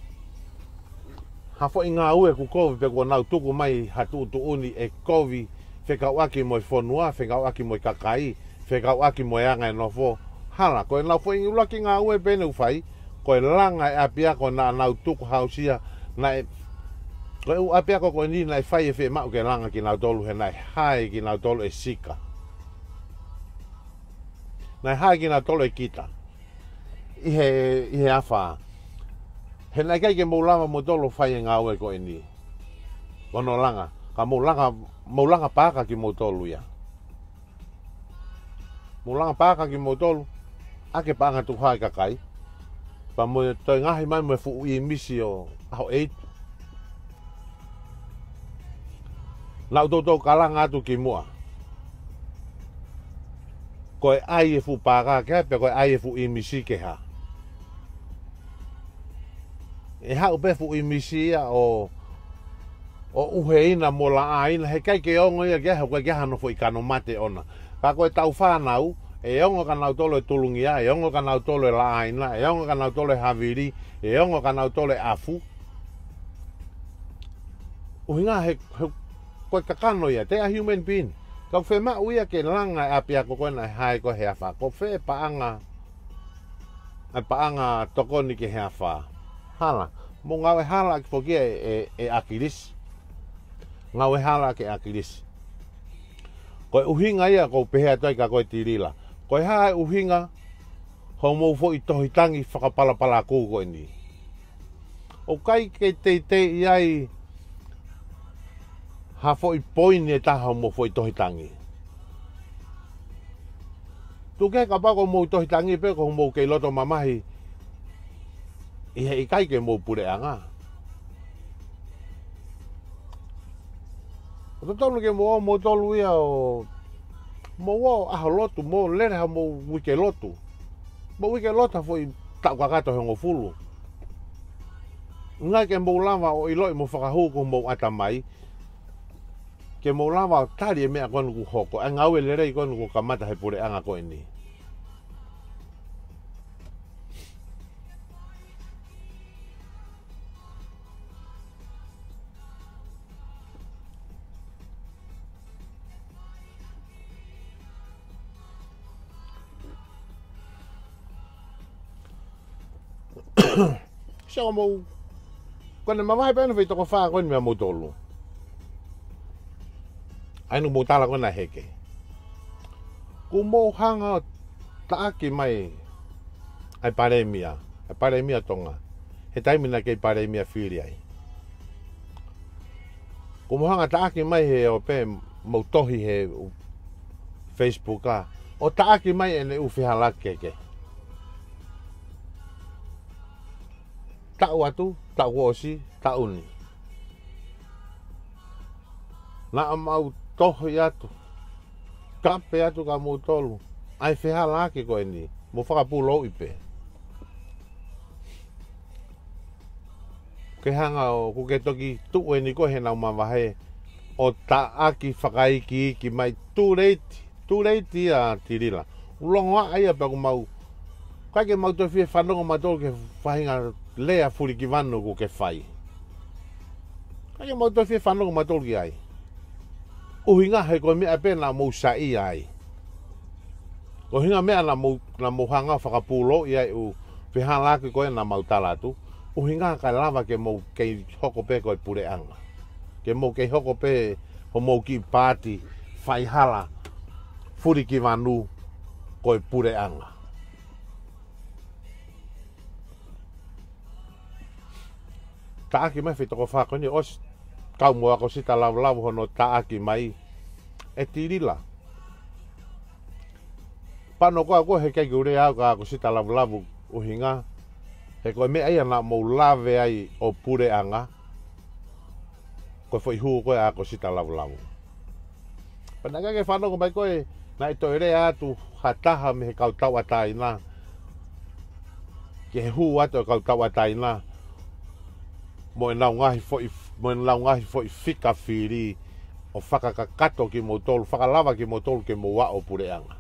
ha foʻi ngāue ʻoku kovi pe kuo nau tuku mai ha tuʻutuʻuni ʻe kovi fekauʻaki mo e fonua, fekauʻaki mo e kakai, fekauʻaki mo e anga e nofo. Hala, ko ʻenau foʻi ʻuluaki ngāue pē eni ʻoku fai, ko e langa e ʻapiako naʻa nau tukuhausia, naʻe, ko e ʻū ʻapiako ko eni naʻe fai e fiemaʻu ke langa kinautolu he naʻe hae kinautolu ʻe sika. Naʻe hae kinautolu ʻe kita. ʻI he, ʻi he afā. He naʻe ʻikai ke mou lava moutolu fai e ngāue ko eni. Ko hono langa, ka mou langa, mou langa paaka kimoutolu ia. Mou langa paaka kimoutolu, ʻaki e paʻanga tukuhau ʻa e kakai. Pea mo e toe ngaohi mai mo e fuʻu ʻīmisi ʻo ʻaho ʻeitu. Naʻa mou toutou kalanga atu ki muʻa. Ko e ʻai e fuʻu paaka ke hā, pe ko e ʻai e fuʻu ʻīmisi ke hā. ʻE haʻu pē fuʻu ʻīmisi ia ʻo, ʻo ʻuheina mo laʻaina, he ʻikai ke ongo ia ke hā, he ʻoku ʻikai ke hā hano foʻi kano mate ʻona. Ka ko e tau fānau, ʻe ongo kia nautolu e tulungia, ʻe ongo kia nautolu e laʻaina, ʻe ongo kia nautolu e havili, ʻe ongo kia nautolu e ʻafu. ʻUhinga he, he, ko e kakano ia, they are human being. Ka ʻoku fiemaʻu ia ke langa e ʻapiako ko ena ʻe hae ko ē he afā. Ko fē paʻanga, ʻa e paʻanga tokoni ki he afā. Hala. Mou ngāue hala ʻaki foki ʻe, ʻe, ʻe ʻAkilisi. Ngāue hala ʻaki ʻe ʻAkilisi. Ko e ʻuhinga ia ʻoku ou pehē atu ai kia koe Tilila. Ko e hā e ʻuhinga hoʻomou foʻi tohi tangi fakapalapalakū ko eni. ʻOku ʻikai ke teitei ʻi ai ha foʻi poini ʻe taha hoʻomou foʻi tohi tangi. Tuku kehe kapau ko hoʻomou tohi tangi pē ko hoʻomou kei loto mamahi ʻi he ʻikai ke mou puleʻanga. ʻOku totonu ke mou ō moutolu ia ʻo mou ō ʻaho lotu, mou lele haʻamou uike lotu. Mou uike lotu ha foʻi taʻu kakato ʻe hongofulu. Ngaahi ke mou lava ʻo ʻiloʻi mo fakahū ki homou ʻatamai, ke mou lava ʻo tali e meʻa ko eni kuo hoko, ʻa e ngāue lelei ko eni kuo kamata he puleʻanga ko eni. Sio mou. Ko ʻene mavahe pē ʻene foʻi toko fā ko eni meia moutolu. ʻA eni mou tala ko ena heke. Kuo mou hanga ʻo taʻaki mai ʻa e palēmia, ʻa e palēmia Tonga. He taimi naʻe kei palēmia fili ai. Kuo mou hanga ʻo taʻaki mai he ʻo pē mou tohi he Facebook ʻa ʻo taʻaki mai ʻene ʻū fehālaaki kehekehe. Taʻu atu, taʻu kuo ʻosi, taʻu ni. Naʻa mau tohi atu, kape atu kia moutolu ʻa e fehālaaki ko eni, mou fakapūlouʻi pē. Ke hanga ʻo, kuo ke toki tuʻu eni ko ē heʻenau mavahe ʻo taʻaki fakaikiiki mai, too late, too late ia Tilila. ʻOku longoaʻa ia pea ʻoku mau, ʻikai ke mau toe fie fanongo mautolu ki he faʻahinga lea fulikivanu kuo ke fai. ʻIkai ke mau toe fie fanongo mautolu ki ai. ʻUhinga he ko e meʻa pē naʻa mou saiʻia ai. Ko e ʻuhinga meʻa naʻa mou, naʻa mou hanga ʻo fakapūlouʻi ai ʻū fehālaaki ko ē naʻa mau tala atu. ʻUhinga kae lava ke mou kei hoko pē ko e puleʻanga. Ke mou kei hoko pē hoʻomou kiʻi paati faihala fulikivanu ko e puleʻanga. Taʻaki mai foʻi toko fā ko eni ʻosi kau mo ʻAkosita Lavulavu hono taʻaki mai ʻe Tilila. Pano koa ko ē he ʻikai ke u lea au kia ʻAkosita Lavulavu ʻuhinga he ko e meʻa ia naʻa mou lave ai ʻo puleʻanga. Ko e foʻi hū ko ē ʻa ʻAkosita Lavulavu. Pea naʻe ʻikai ke fanongo mai koe, naʻe toe lea atu ha taha mei he kau tauʻatāina ki he hū atu ʻa e kau tauʻatāina mo ʻenau ngaahi foʻi, mo ʻenau ngaahi foʻi fika fili ʻo fakakakato kimoutolu, fakalava kimoutolu ke mou aʻu ʻo puleʻanga.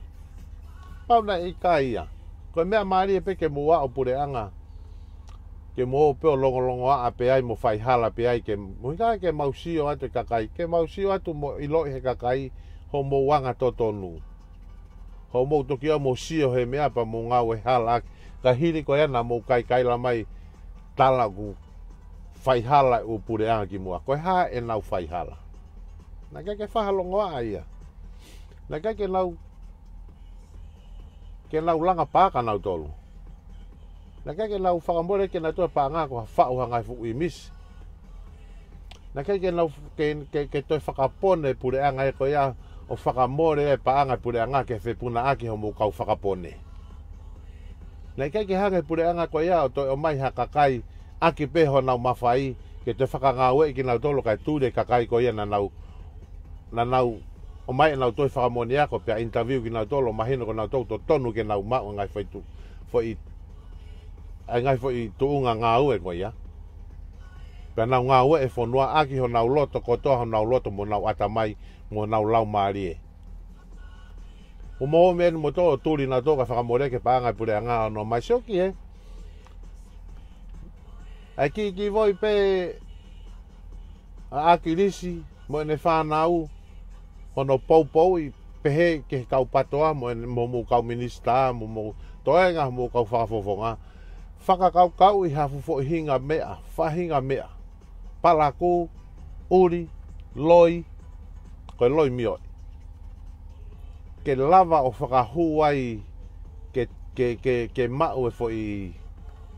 Pau naʻe ʻikai ia. Ko e meʻa mālie pē ke mou aʻu ʻo puleʻanga. Ke mou ō pē ʻo longolongoaʻa pē ai mo faihala pē ai ke, ʻuhinga ke mau sio atu e kakai, ke mau sio atu mo ʻiloʻi he kakai hoʻomou anga totonu. Hoʻomou toki ō mo sio he meʻa pea mou ngāue hala ʻaki. Ka hili ko ia naʻa mou kaikaila mai tala ʻoku faihala ʻū puleʻanga kimuʻa. Ko e hā ʻenau faihala? Naʻe ʻikai ke fakalongoaʻa ia. Naʻe ʻikai ke nau, ke nau langa pā kia nautolu. Naʻe ʻikai ke nau fakamole kia nautolu e paʻanga ko ha faʻu ha ngaahi fuʻu ʻīmisi. Naʻe ʻikai ke nau, ke, ke, ke toe fakapone e puleʻanga ē ko ia ʻo fakamole e paʻanga e puleʻanga ke fepunaʻaki hoʻomou kau fakapone. Naʻe ʻikai ke hanga e puleʻanga ko ia ʻo toe ʻomai ha kakai ʻaki pē honau mafai ke toe fakangāueʻi kinautolu kae tuli e kakai ko ia naʻa nau, naʻa nau ʻomai ʻenau toe fakamoʻoni ako pea interview kinautolu ʻo mahino ko nautolu totonu ke nau maʻu e ngaahi foʻi tu-, foʻi, ʻa e ngaahi foʻi tuʻunga ngāue ko ia. Pea nau ngāueʻi e fonua ʻaki honau loto kotoa, honau loto mo honau ʻatamai mo honau laumālie. Kuo mou ō mai eni moutolu ʻo tuli nautolu kae fakamole e paʻanga e puleʻanga ʻo nau ō mai sioki ē. ʻA e kiʻi, kiʻi voi pē ʻa ʻAkilisi mo ʻene fānau, hono poupouʻi pehē ki he kau PATOA mo ʻene, mo hoʻomou kau minisitā, mo hoʻomou toenga, mo hoʻomou kau fakafofonga. Fakakaukauʻi ha fuʻu foʻi hinga meʻa, faʻahinga meʻa. Palakū, ʻuli, loi, ko e loi mioʻi. Ke lava ʻo fakahū ai ke, ke, ke, ke maʻu e foʻi,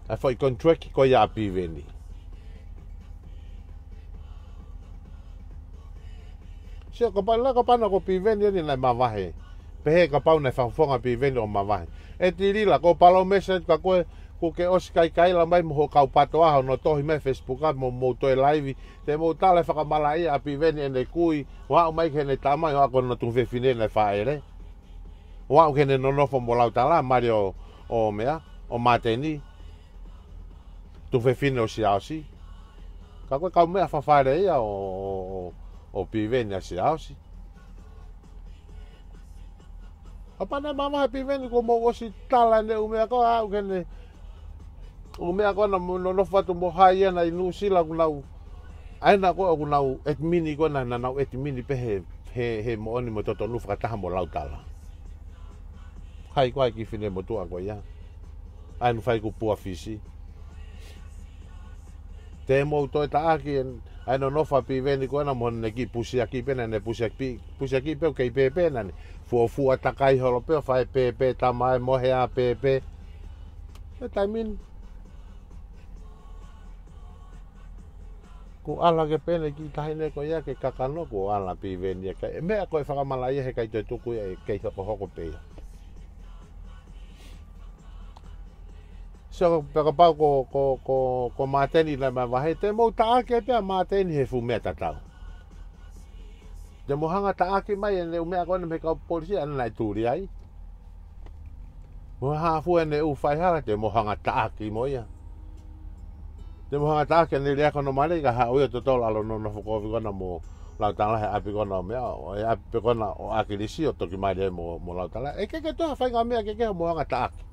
e foʻi contract ko ia ʻa Piveni. Sio, kapau la, kapau naʻe ko Piveni eni naʻe mavahe. Pehē kapau naʻe fakafofonga Piveni ʻo mavahe. ʻE Tilila, ko e palōmesi ka ko e, kuo ke ʻosi kaikaila mai mo hoʻo kau PATOA, hono tohi mai Facebook ʻa mo, mo toe laivi. Te mou tala e fakamalaʻia ʻa Piveni ʻene kui, ʻo aʻu mai ki heʻene tamai, ʻo aʻu ko hono tuofefine naʻe fāʻele. ʻO aʻu ki heʻene nonofo mo Lautala, mali ʻo, ʻo meʻa, ʻo Māteni. Tuofefine ʻo Siaosi. Ka ko e kaumeʻa fafale ia ʻo, ʻo, ʻo, ʻo Piveni ʻa Siaosi. Kapau naʻe mavahe Piveni kuo mou ʻosi tala ʻene ʻū meʻa ko ē, aʻu ki heʻene ʻū meʻa ko ena mo nonofo atu mo hai ena ʻi Nuʻusila ʻoku nau, ʻa ena ko ē ʻoku nau ʻetimini ko ena, naʻa nau ʻetimini pē he, he, he moʻoni mo totonu fakataha mo Lautala. Hai ko ē ʻa e kiʻi finemotuʻa ko ia. ʻA ē naʻe fai ko Pua Fisi. Te mou toe taʻaki ʻa e nonofo ʻa Piveni ko ena mo ʻene kiʻi pusiaki pē naʻa ne pusiaki pē, pusiaki pē ʻoku kei pēpē naʻa ne fuofua takai holo pē ʻo fai pēpē tamae mo hea pēpē. He taimi ni. Kuo ala ke pehē ʻe he kiʻi taʻahine ko ia ke kakano, kuo ala Piveni ia ke, e meʻa ko e fakamalaʻia he ʻikai toe tuku ia, ʻe kei hokohoko pē ia. Sio, pea kapau ko, ko, ko, ko Māteni naʻe mavahe, te mou taʻaki pē ʻa Māteni he fuʻu meʻa tatau. Te mou hanga taʻaki mai ʻene ʻū meʻa ko ena mei he kau polisi ʻa ena naʻe tuli ai. Mo hā fua ʻene ʻū faihala, te mou hanga taʻaki mo ia. Te mou hanga taʻaki ʻene lea ko ena mali ka haʻu ia ʻo totolo ʻalu ʻo nonofo kovi ko ena mo Lautala he ʻapi ko ena ʻo meʻa, ʻo e ʻapi ko ena ʻo ʻAkilisi ʻo toki mali ai mo, mo Lautala. ʻE ʻikai ke toe ha faʻahinga meʻa kehekehe mou hanga taʻaki.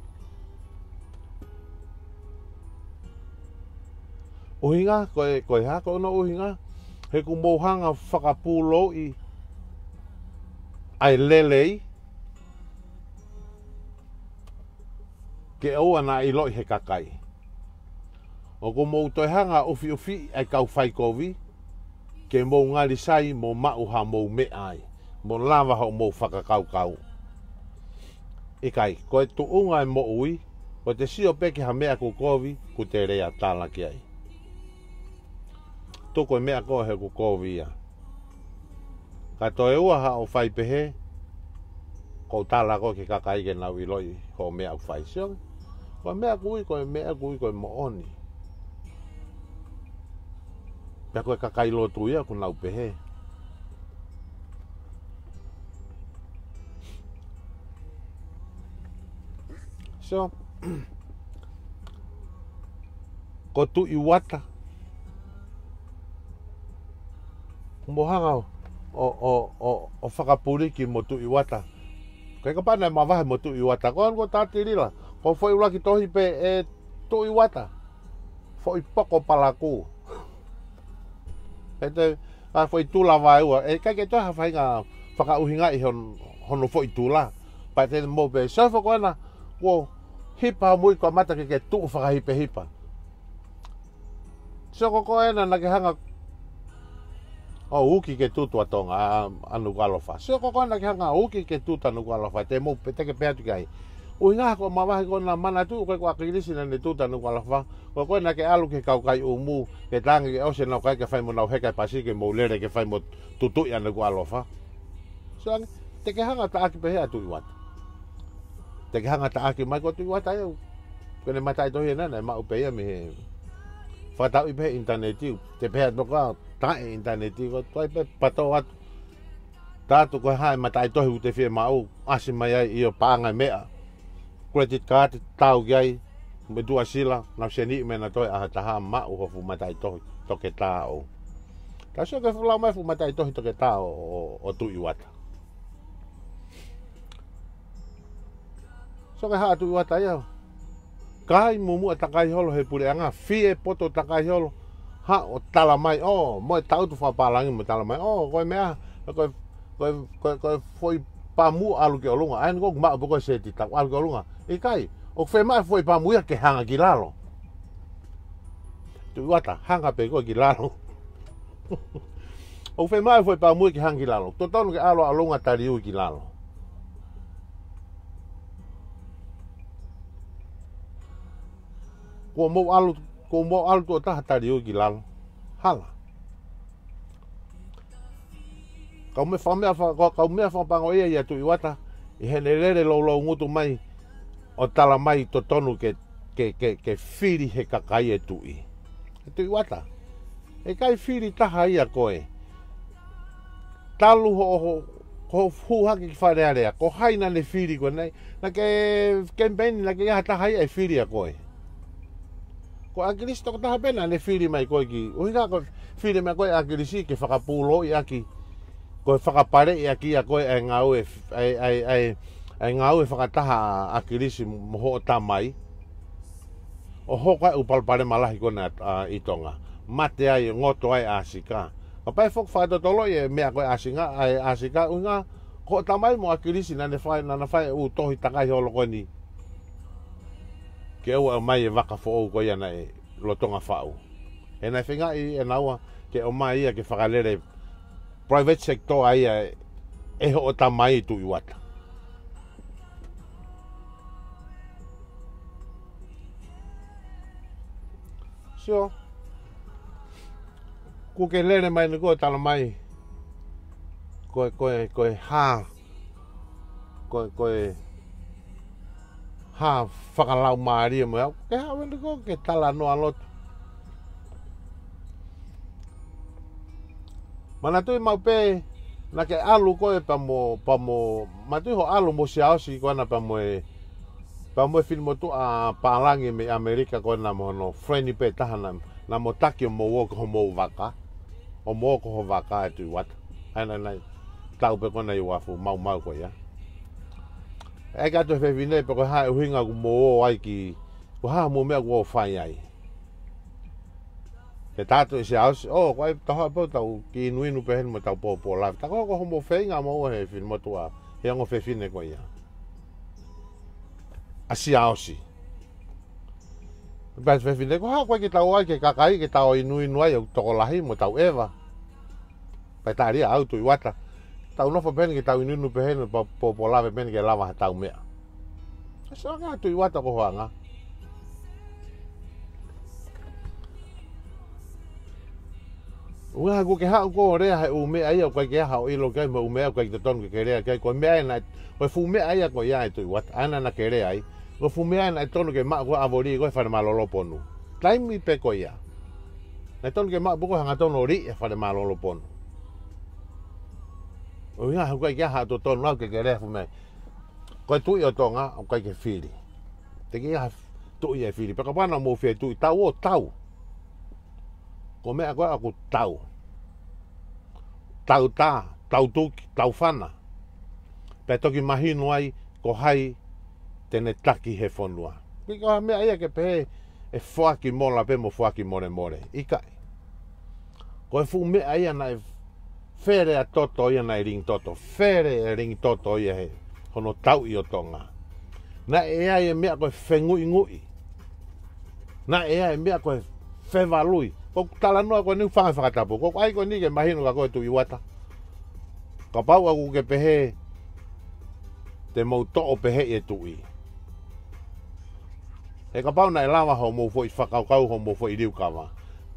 ʻUhinga, ko e, ko e hā, ko hono ʻuhinga, he kuo mou hanga fakapūlouʻi ʻa e lelei, ke ʻoua naʻa ʻiloʻi he kakai. ʻOku mou toe hanga ʻufiʻufi ʻa e kau faikovi, ke mou ngali sai mo maʻu haʻamou meʻa ai, mo lava hoʻomou fakakaukau. ʻIkai, ko e tuʻunga e moʻui, ko ʻete sio pē ki ha meʻa kuo kovi, kuo te lea tala ki ai. Tuku e meʻa ko ē he kuo kovi ia. Ka toe ua haʻo fai pehē, ʻoku ou tala ko ē ki he kakai ke nau ʻiloʻi hoʻo meʻa ʻoku fai. Sio, ko e meʻa ʻoku ui, ko e meʻa ʻoku ui ko e moʻoni. Pea ko e kakai lotu ia ʻoku nau pehē. So, ko Tuʻi Uata. Mou hanga ʻo, ʻo, ʻo, ʻo, ʻo fakapuliki mo Tuʻi Uata. Ko e kapau naʻe mavahe mo Tuʻi Uata. Ko ena ko Tatilila. Ko e foʻi ʻuluaki tohi pē ʻe Tuʻi Uata. Foʻi poko palakū. He te, ʻa e foʻi tula vaeua. ʻE ʻikai ke toe ha faʻahinga fakaʻuhingaʻi hon-, hono foʻi tula. Pea te mou pehē, sio ko ena, kuo hipa mui ko e mata ke ke tuʻu fakahipehipa. Sio ko ena naʻa ke hanga ʻo uki ke tutu ʻa Tonga, ʻa, ʻa Nukuʻalofa. Sio ko ena naʻa ke hanga ʻo uki ke tutu ʻa Nukuʻalofa, te mou pē, te ke pehē atu ki ai. ʻUhinga ko e mavahe ko ena manatu ko e ko ʻAkilisi naʻa ne tutu ʻa Nukuʻalofa. Ko ena ke ʻalu ki he kau kai ʻumu, ke tangi ke ʻosi ʻenau kai ke fai mo nau heka e pasi ke mou lele ke fai mo tutuʻi ʻa Nukuʻalofa. Sio ange, te ke hanga taʻaki pehē ʻa Tuʻi Uata. Te ke hanga taʻaki mai ko Tuʻi Uata ia. Ko ʻene mataʻitohi ena naʻe maʻu pē ia mei he fakatauʻi pē he ʻinitaneti. Te pehē atu ko e taʻe ʻinitaneti ko e tuai pē pato atu. Tala atu ko e hā e mataʻitohi ʻoku te fiemaʻu, ʻasi mai ai ʻio paʻanga e meʻa. Credit card, tau ki ai, mo e Tuʻasila, nau seniʻi mai ʻe nautolu ʻa ha taha maʻu ho fuʻu mataʻitohi toketā ʻo. Ka sio ke fulau mai fuʻu mataʻitohi toketā ʻo, ʻo, ʻo Tuʻi Uata. Sio ke hā ʻa Tuʻi Uata ia. Kai mumuʻa takai holo he puleʻanga, fie poto takai holo. Haʻu ʻo tala mai, ʻo, mo e tangutu fakapālangi mo tala mai, ʻo, ko e meʻa, ko e, ko e, ko e, ko e foʻi pāmu ʻalu ki ʻolunga. ʻA eni ʻoku maʻu pē ko e sētita, ʻalu ki ʻolunga. ʻIkai, ʻoku fiemaʻu e foʻi pāmu ia ke hanga ki lalo. Tuʻi Uata, hanga pē koe ki lalo. ʻOku fiemaʻu e foʻi pāmu ia ke hanga ki lalo. Totonu ke ʻalu ʻa ʻolunga tali ui ki lalo. Kuo mou ʻalu, kuo mou ʻalu tuʻo taha tali ui ki lalo. Hala. Kau meʻa faka-, meʻa faka-, kau, kau meʻa fakapango ia ʻia Tuʻi Uata, ʻi heʻene lele louloungutu mai ʻo tala mai totonu ke, ke, ke, ke fili he kakai e tuʻi. ʻE Tuʻi Uata, ʻe ʻikai fili taha ia koe. Talu hoʻo, hoʻo, hoʻo hū hake ki Fale Alea, ko hai naʻa ne fili koe? Naʻe, naʻa ke kemipeini, naʻa ke ʻi ai ha taha ia ʻe fili ʻa koe? Ko ʻAkilisi tokotaha pē naʻa ne fili mai koe ki, ʻuhinga ko e fili mai koe ʻa ʻAkilisi ke fakapūloʻi ʻaki, ko e fakapaleʻi ʻaki ʻa koe ʻa e ngāue, ʻa e, ʻa e, ʻa e, ʻa e ngāue fakataha ʻa ʻAkilisi mo hoʻo tamai. ʻO hoko ai e ʻū palopalema lahi ko ena, ʻa, ʻi Tonga. Mate ai, ngoto ai ʻa Sika. Kapau ʻe foki fakatotoloʻi e meʻa ko ē ʻa Sika, ʻa e ʻa Sika, ʻuhinga ko hoʻo tamai mo ʻAkilisi naʻa ne fai, naʻa na fai e ʻū tohi takai holo ko eni. Ke ʻoua ʻe ʻomai e vaka foʻou ko ia naʻe lolotonga faʻu. He naʻe feingaʻi ʻe naua ke ʻomai ia ke fakalele private sector ʻa ia ʻe hoʻo tamai Tuʻi Uata. Sio, kuo ke lele mai ni ko e tala mai. Ko e, ko e, ko e hā. Ko e, ko e hā fakalaumālie mo au. Ke haʻu eni ko e ke talanoa lotu. Manatuʻi maʻu pē, naʻa ke ʻalu koe pea mo, pea mo, manatuʻi hoʻo ʻalu mo Siaosi ko ena pea mo e, pea mo e finemotuʻa pālangi mei ʻAmelika ko ena mo hono friend pē taha naʻa, naʻa mo taki ʻo mou ō ki homou vaka. ʻO mou ō ki ho vaka ʻe Tuʻi Uata. ʻA ia naʻe, naʻe tau pē ko ena ʻi uafu maumau ko ia. ʻEke atu e fefine pe ko e hā e ʻuhinga ʻoku mou ō ai ki, ko e hā hoʻomou meʻa ʻoku ō ʻo fai ai. Ke tala atu ʻe Siaosi, ʻo, ko e tau haʻu pē ʻo tau kiʻi inuinu pē heni mo tau pōpōlave. Tā ko e hā ko hoʻomou feinga moua he finemotuʻa, he ongo fefine ko ia. ʻA Siaosi. Pea fefine, ko e hā ʻoku ʻikai ke tau ō ai ki he kakai ke tau inuinu ai ʻo tokolahi mo tau ʻeva. Pea tali ʻe au Tuʻi Uata. Tau nofo pē heni ke tau inuinu pē heni pea pōpōlave pē heni ke lava ha tau meʻa. Sio ange Tuʻi Uata ko hoʻo anga. ʻUhinga kuo ke haʻu koe ʻo lea he ʻū meʻa ia ʻoku ʻikai ke ʻi ai haʻo ʻilo ki ai mo e ʻū meʻa ʻoku ʻikai totonu ke ke lea ki ai, ko e meʻa ia naʻe, ko e fuʻu meʻa ia ko ia ʻe Tuʻi Uata, ʻa ia naʻa ke lea ai. Ko e fuʻu meʻa ia naʻe tonu ke maʻu ko e ʻavolī ko e Fale Mālōlō Ponu. Taimi pē ko ia. Naʻe tonu ke maʻu pē ko e hangatonu ʻo liʻi e Fale Mālōlō Ponu. ʻUhinga he ʻoku ʻikai ke ʻi ai haʻo totonu au ke ke lea fuʻu meʻa. Ko e tuʻi ʻo Tonga, ʻoku ʻikai ke fili. Teʻeki ai ha tuʻi ʻe fili. Pea kapau naʻa mou fie tuʻi, tau ō tau. Ko e meʻa ko ē ʻoku tau. Tau tā, tau tuki, tau fana. Pea toki mahino ai, ko hai te ne taki he fonua. ʻIkai ko ha meʻa ia ke pehē, ʻe foaki mola pē mo foaki molemole. ʻIkai. Ko e fuʻu meʻa ia naʻe fele ʻa toto ia naʻe lingi toto. Fele e lingi toto ia he hono tauʻi ʻo Tonga. Naʻe ʻi ai e meʻa ko e fenguʻinguʻi. Naʻe ʻi ai e meʻa ko e fevalui. Ko e talanoa ko eni ʻoku fanga fakatapu. Ko e ʻai ko eni ke mahino kia koe Tuʻi Uata. Kapau ʻoku ke pehē te mou toʻo pehē e tuʻi. He kapau naʻe lava hoʻomou foʻi fakakaukau hoʻomou foʻi liukava.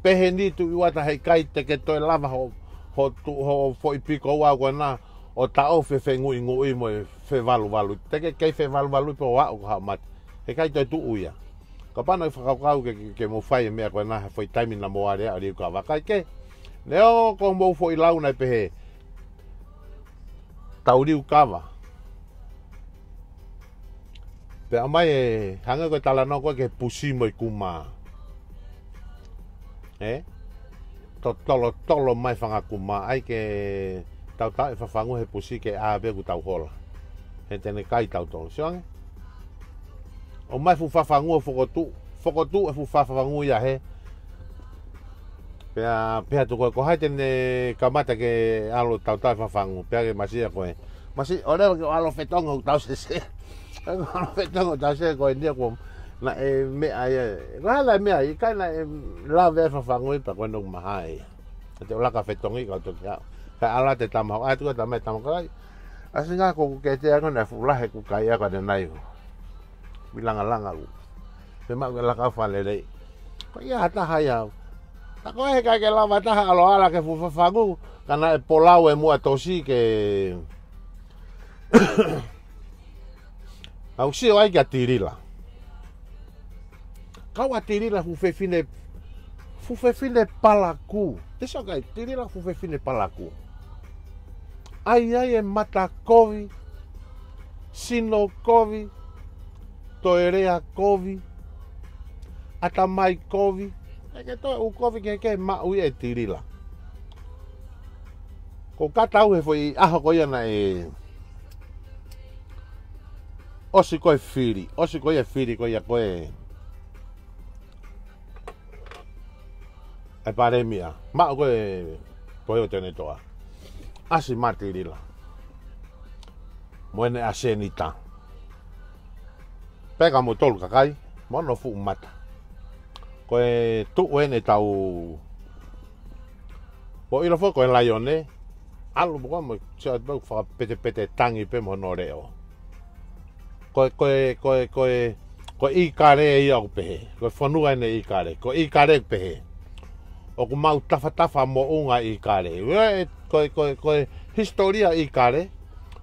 Pehē ni Tuʻi Uata he ʻikai te ke toe lava ho, ho, tu, ho foʻi piko ua ko ena ʻo taʻofi e fenguʻinguʻi mo e fevaluvalu. Te ke kei fevaluvalu pē ʻo aʻu ki haʻo mate. He ʻikai toe tuʻu ia. Kapau naʻe fakakaukau ke, ke, ke mou fai e meʻa ko ena he foʻi taimi naʻa mou aleaʻi ʻo liukava. ʻIkai ke. Neongo ko hoʻomou foʻi lau naʻe pehē. Tau liukava. Pea ʻomai e hangē ko e talanoa ko ē ki he pusi mo e kumā. Ē? Totolotolo mai fanga kumā. ʻAi ke tautau e fafangu he pusi ke ʻā pē kuo tau hola. He te ne kai tautolu. Sio ange? ʻOmai fuʻu fafangu ʻo fokotuʻu. Fokotuʻu e fuʻu fafangu ia he. Pea, pea tuku ko hai te ne kamata ke ʻalu tautau e fafangu, pea ke masiʻi ko ē. Masiʻi, ʻo leva ke ʻalu fetongo tau sese. ʻAlu fetongo tau sese ko eni ko naʻe meʻa ia. Ko e hā e meʻa ia, ʻikai naʻe lave e fafangu ia pea ko eni ʻoku maha ia. Te u laka fetongi kau toki haʻu. Kae ʻalu atu e tama, ʻai atu ko e tama, e tama ko ē. ʻAsi ngā ko ʻoku ke te ako naʻe fuʻu lahi ʻeku kai ako ʻanenai ko. Mei langalanga u. Pea maʻu ke laka fale lei. Ko ia ha taha ia. Ta ko e he kai ke lava taha ʻalu ʻalu ke fuʻu fafangu. Ka naʻe polau e muʻa tosi ke. Au sio ai kia Tilila. Kau ʻa Tilila fuʻu fefine, fuʻu fefine palakū. Te sio kai, Tilila fuʻu fefine palakū. ʻAi ai e mata kovi, sino kovi, toe lea kovi, ʻatamai kovi. ʻE ke toe ʻū kovi ke ke maʻu ia ʻe Tilila. Ko kata au he foʻi ʻaho ko ia naʻe ʻosi ko e fili, ʻosi ko ia e fili ko ia ko e ʻe Palēmia, maʻu ko e ko e ʻo Tene Toa. ʻAsi mai Tilila. Mo ʻene ʻa Senita. Pea ka mo tolu kakai, mo hono fuʻu mata. Ko e tuʻu ʻene tau. Ko ʻilo foki ko e laione, ʻalu mo ko mo sia tau fakapetepete tangi pē mo hono leʻo. Ko e, ko e, ko e, ko e, ko e ʻIkale ia ʻoku pehē. Ko e fonua ʻene ʻIkale. Ko e ʻIkale ʻoku pehē. ʻOku mau tafatafa moʻunga ʻIkale. Ue, ko e, ko e, ko e hisitōlia ʻIkale.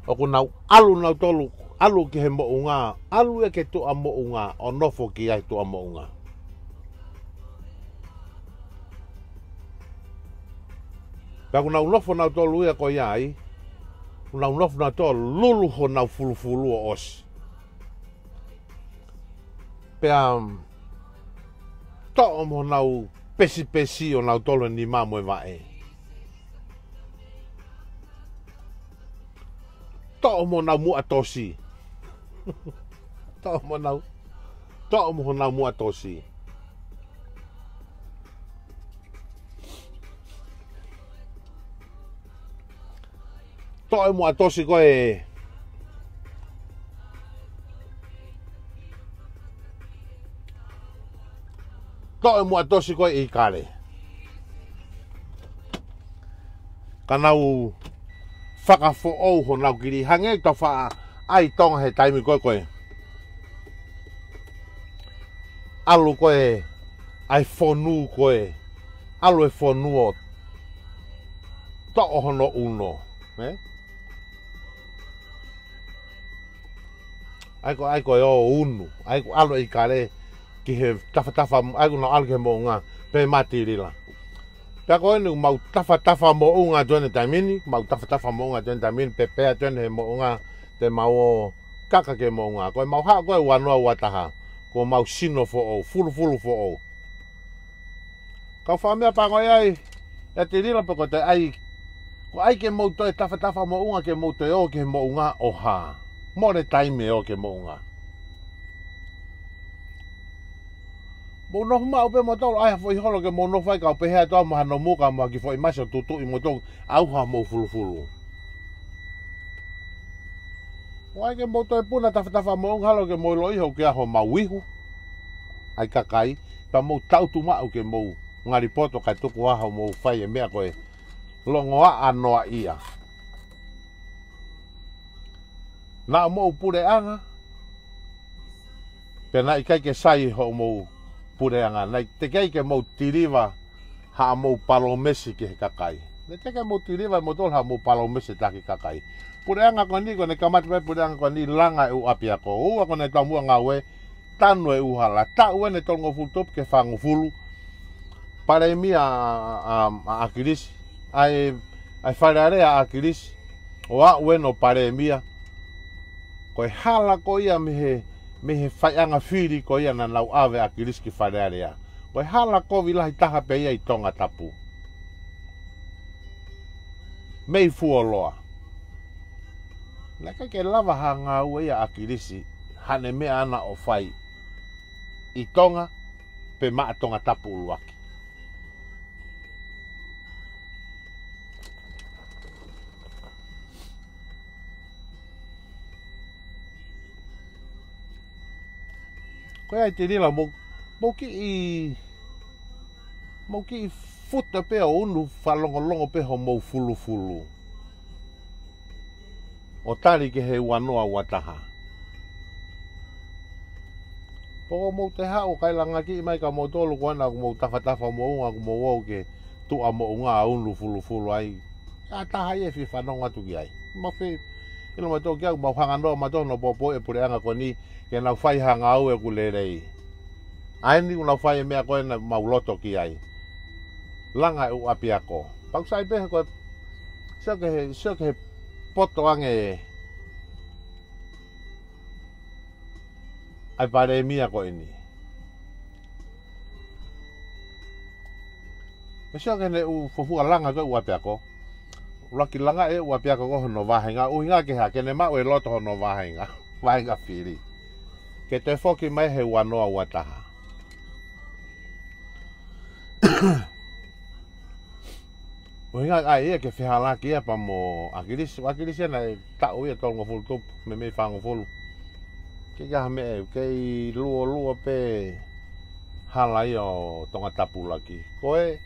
ʻOku nau ʻalu nautolu, ʻalu ki he moʻunga, ʻalu ia ki tuʻa moʻunga, ʻo nofo ki ai tuʻa moʻunga. Pea ʻoku nau nofo nautolu ia ko ia ai, ʻoku nau nofo nautolu lulu honau fulufulu ʻo ʻosi. Pea, um, toʻo mo nau pesipesi ʻo nautolu e nima mo e vaʻe. Toʻo mo nau muʻa tosi. Toʻo mo nau, toʻo mo nau muʻa tosi. Toʻo e muʻa tosi ko e. Toʻo e muʻa tosi ko e ʻIkale. Ka nau fakafoʻou honau kili hangē tau faʻa ʻai Tonga he taimi ko ē ko e. ʻAlu ko e, ʻai fonu ko e, ʻalu e fonu ʻo toʻo hono ʻuno, ē? ʻAi ko, ʻai ko e ʻo unu, ʻai ko ʻalu ʻIkale ki he tafatafa, ʻai ko nau ʻalu ki he moʻunga, pea mai Tilila. Pea ko eni mau tafatafa moʻunga atu ʻene taimi ni, mau tafatafa moʻunga atu ʻene taimi ni, pea pea atu ʻene he moʻunga, te mau ō kaka ki he moʻunga. Ko e mau haʻu ko e ua noa ua taha, ko mau sino foʻou, fulufulu foʻou. Kau faʻa meʻa pango e ai, ʻe Tilila pe ko te ʻai, ko ʻai ke mau toe tafatafa moʻunga ke mau toe ō ki he moʻunga ʻo hā. Mole taimi ʻo ke moʻunga. Mou nofo maʻu pē mo tau ʻai ha foʻi holo ke mou nofo ai kau pehē atu au mo hano muka mo ha kiʻi foʻi masi ʻo tutuʻi mo tau ʻauha mo fulufulu. ʻO ʻai ke mou toe puna tafatafa moʻunga halo ke mou ʻilo ʻi hoʻo ke ʻaho mau ihu. ʻAi kakai, pea mou tautu maʻu ke mou ngali poto kae tuku ʻaho mou fai e meʻa ko e longoaʻa noa ia. Naʻa mou puleʻanga, pea naʻe ʻikai ke sai hoʻomou puleʻanga, naʻe teʻeki ai ke mou tiliva haʻamou palōmesi ki he kakai. Naʻe teʻeki ai mou tiliva mo tolu haʻamou palōmesi taki kakai. Puleʻanga ko eni, ko ʻene kamata mai puleʻanga ko eni langa e ʻū ʻapiako. ʻUa ko ʻene taumuʻa ngāue, tanu e ʻū hala. Taʻu ʻene tolungofulu tupu ki he fāngofulu. Palēmia ʻa, ʻa, ʻa ʻAkilisi. ʻAi, ʻai Fale Alea ʻa ʻAkilisi. ʻO aʻu ʻene ʻo palēmia. Ko e hala ko ia mei he, mei he faiʻanga fili ko ia naʻa nau ʻave ʻa ʻAkilisi ki Fale Alea. Ko e hala kovi lahi taha pē ia ʻi Tongatapu. Mei fuoloa. Naʻe ʻikai ke lava ha ngāue ia ʻa ʻAkilisi, haʻane meʻa ʻaʻana ʻo fai ʻi Tonga, pe maʻa Tongatapu ʻuluaki. Ko ia ai Tilila, mou, mou kiʻi, mou kiʻi futa pē ʻo unu fakalongolongo pē homou fulufulu ʻo tali ki he ua noa ua taha. Pea ko mou te haʻu ʻo kailanga kiʻi mai kia moutolu ko ena ʻoku mou tafatafa moʻunga ʻoku mou ō ke tuʻa moʻunga ʻo unu fulufulu ai. ʻA taha ia ʻe fie fanongo atu ki ai. Mau fie, ʻilo mautolu ki ai, mau hanga noa mautolu ʻo poupouʻi e puleʻanga ko eni ke nau fai ha ngāue ʻoku lelei. ʻA eni ʻoku nau fai e meʻa ko ena mau loto ki ai. Langa e ʻū ʻapiako. Pea ʻoku sai pē he ko e, sio ki he, sio ki he poto ange ʻa e palēmia ko eni. Pea sio ki heʻene ʻū fuofua langa ko e ʻū ʻapiako. ʻUluaki langa e ʻū ʻapiako ko hono vāhenga, ʻuhinga ke hā, ke ne maʻu e loto hono vāhenga, vāhenga fili. Ke toe foki mai he ua noa ua taha. ʻUhinga ai ia ke fehālaaki ia pea mo ʻAkilisi, ʻAkilisi ia naʻe taʻu ia tolungofulu tupu, meimei fāngofulu. Ke ʻikai ha meʻa, kei luolua pē hala ia ʻo Tongatapu ʻuluaki. Ko e,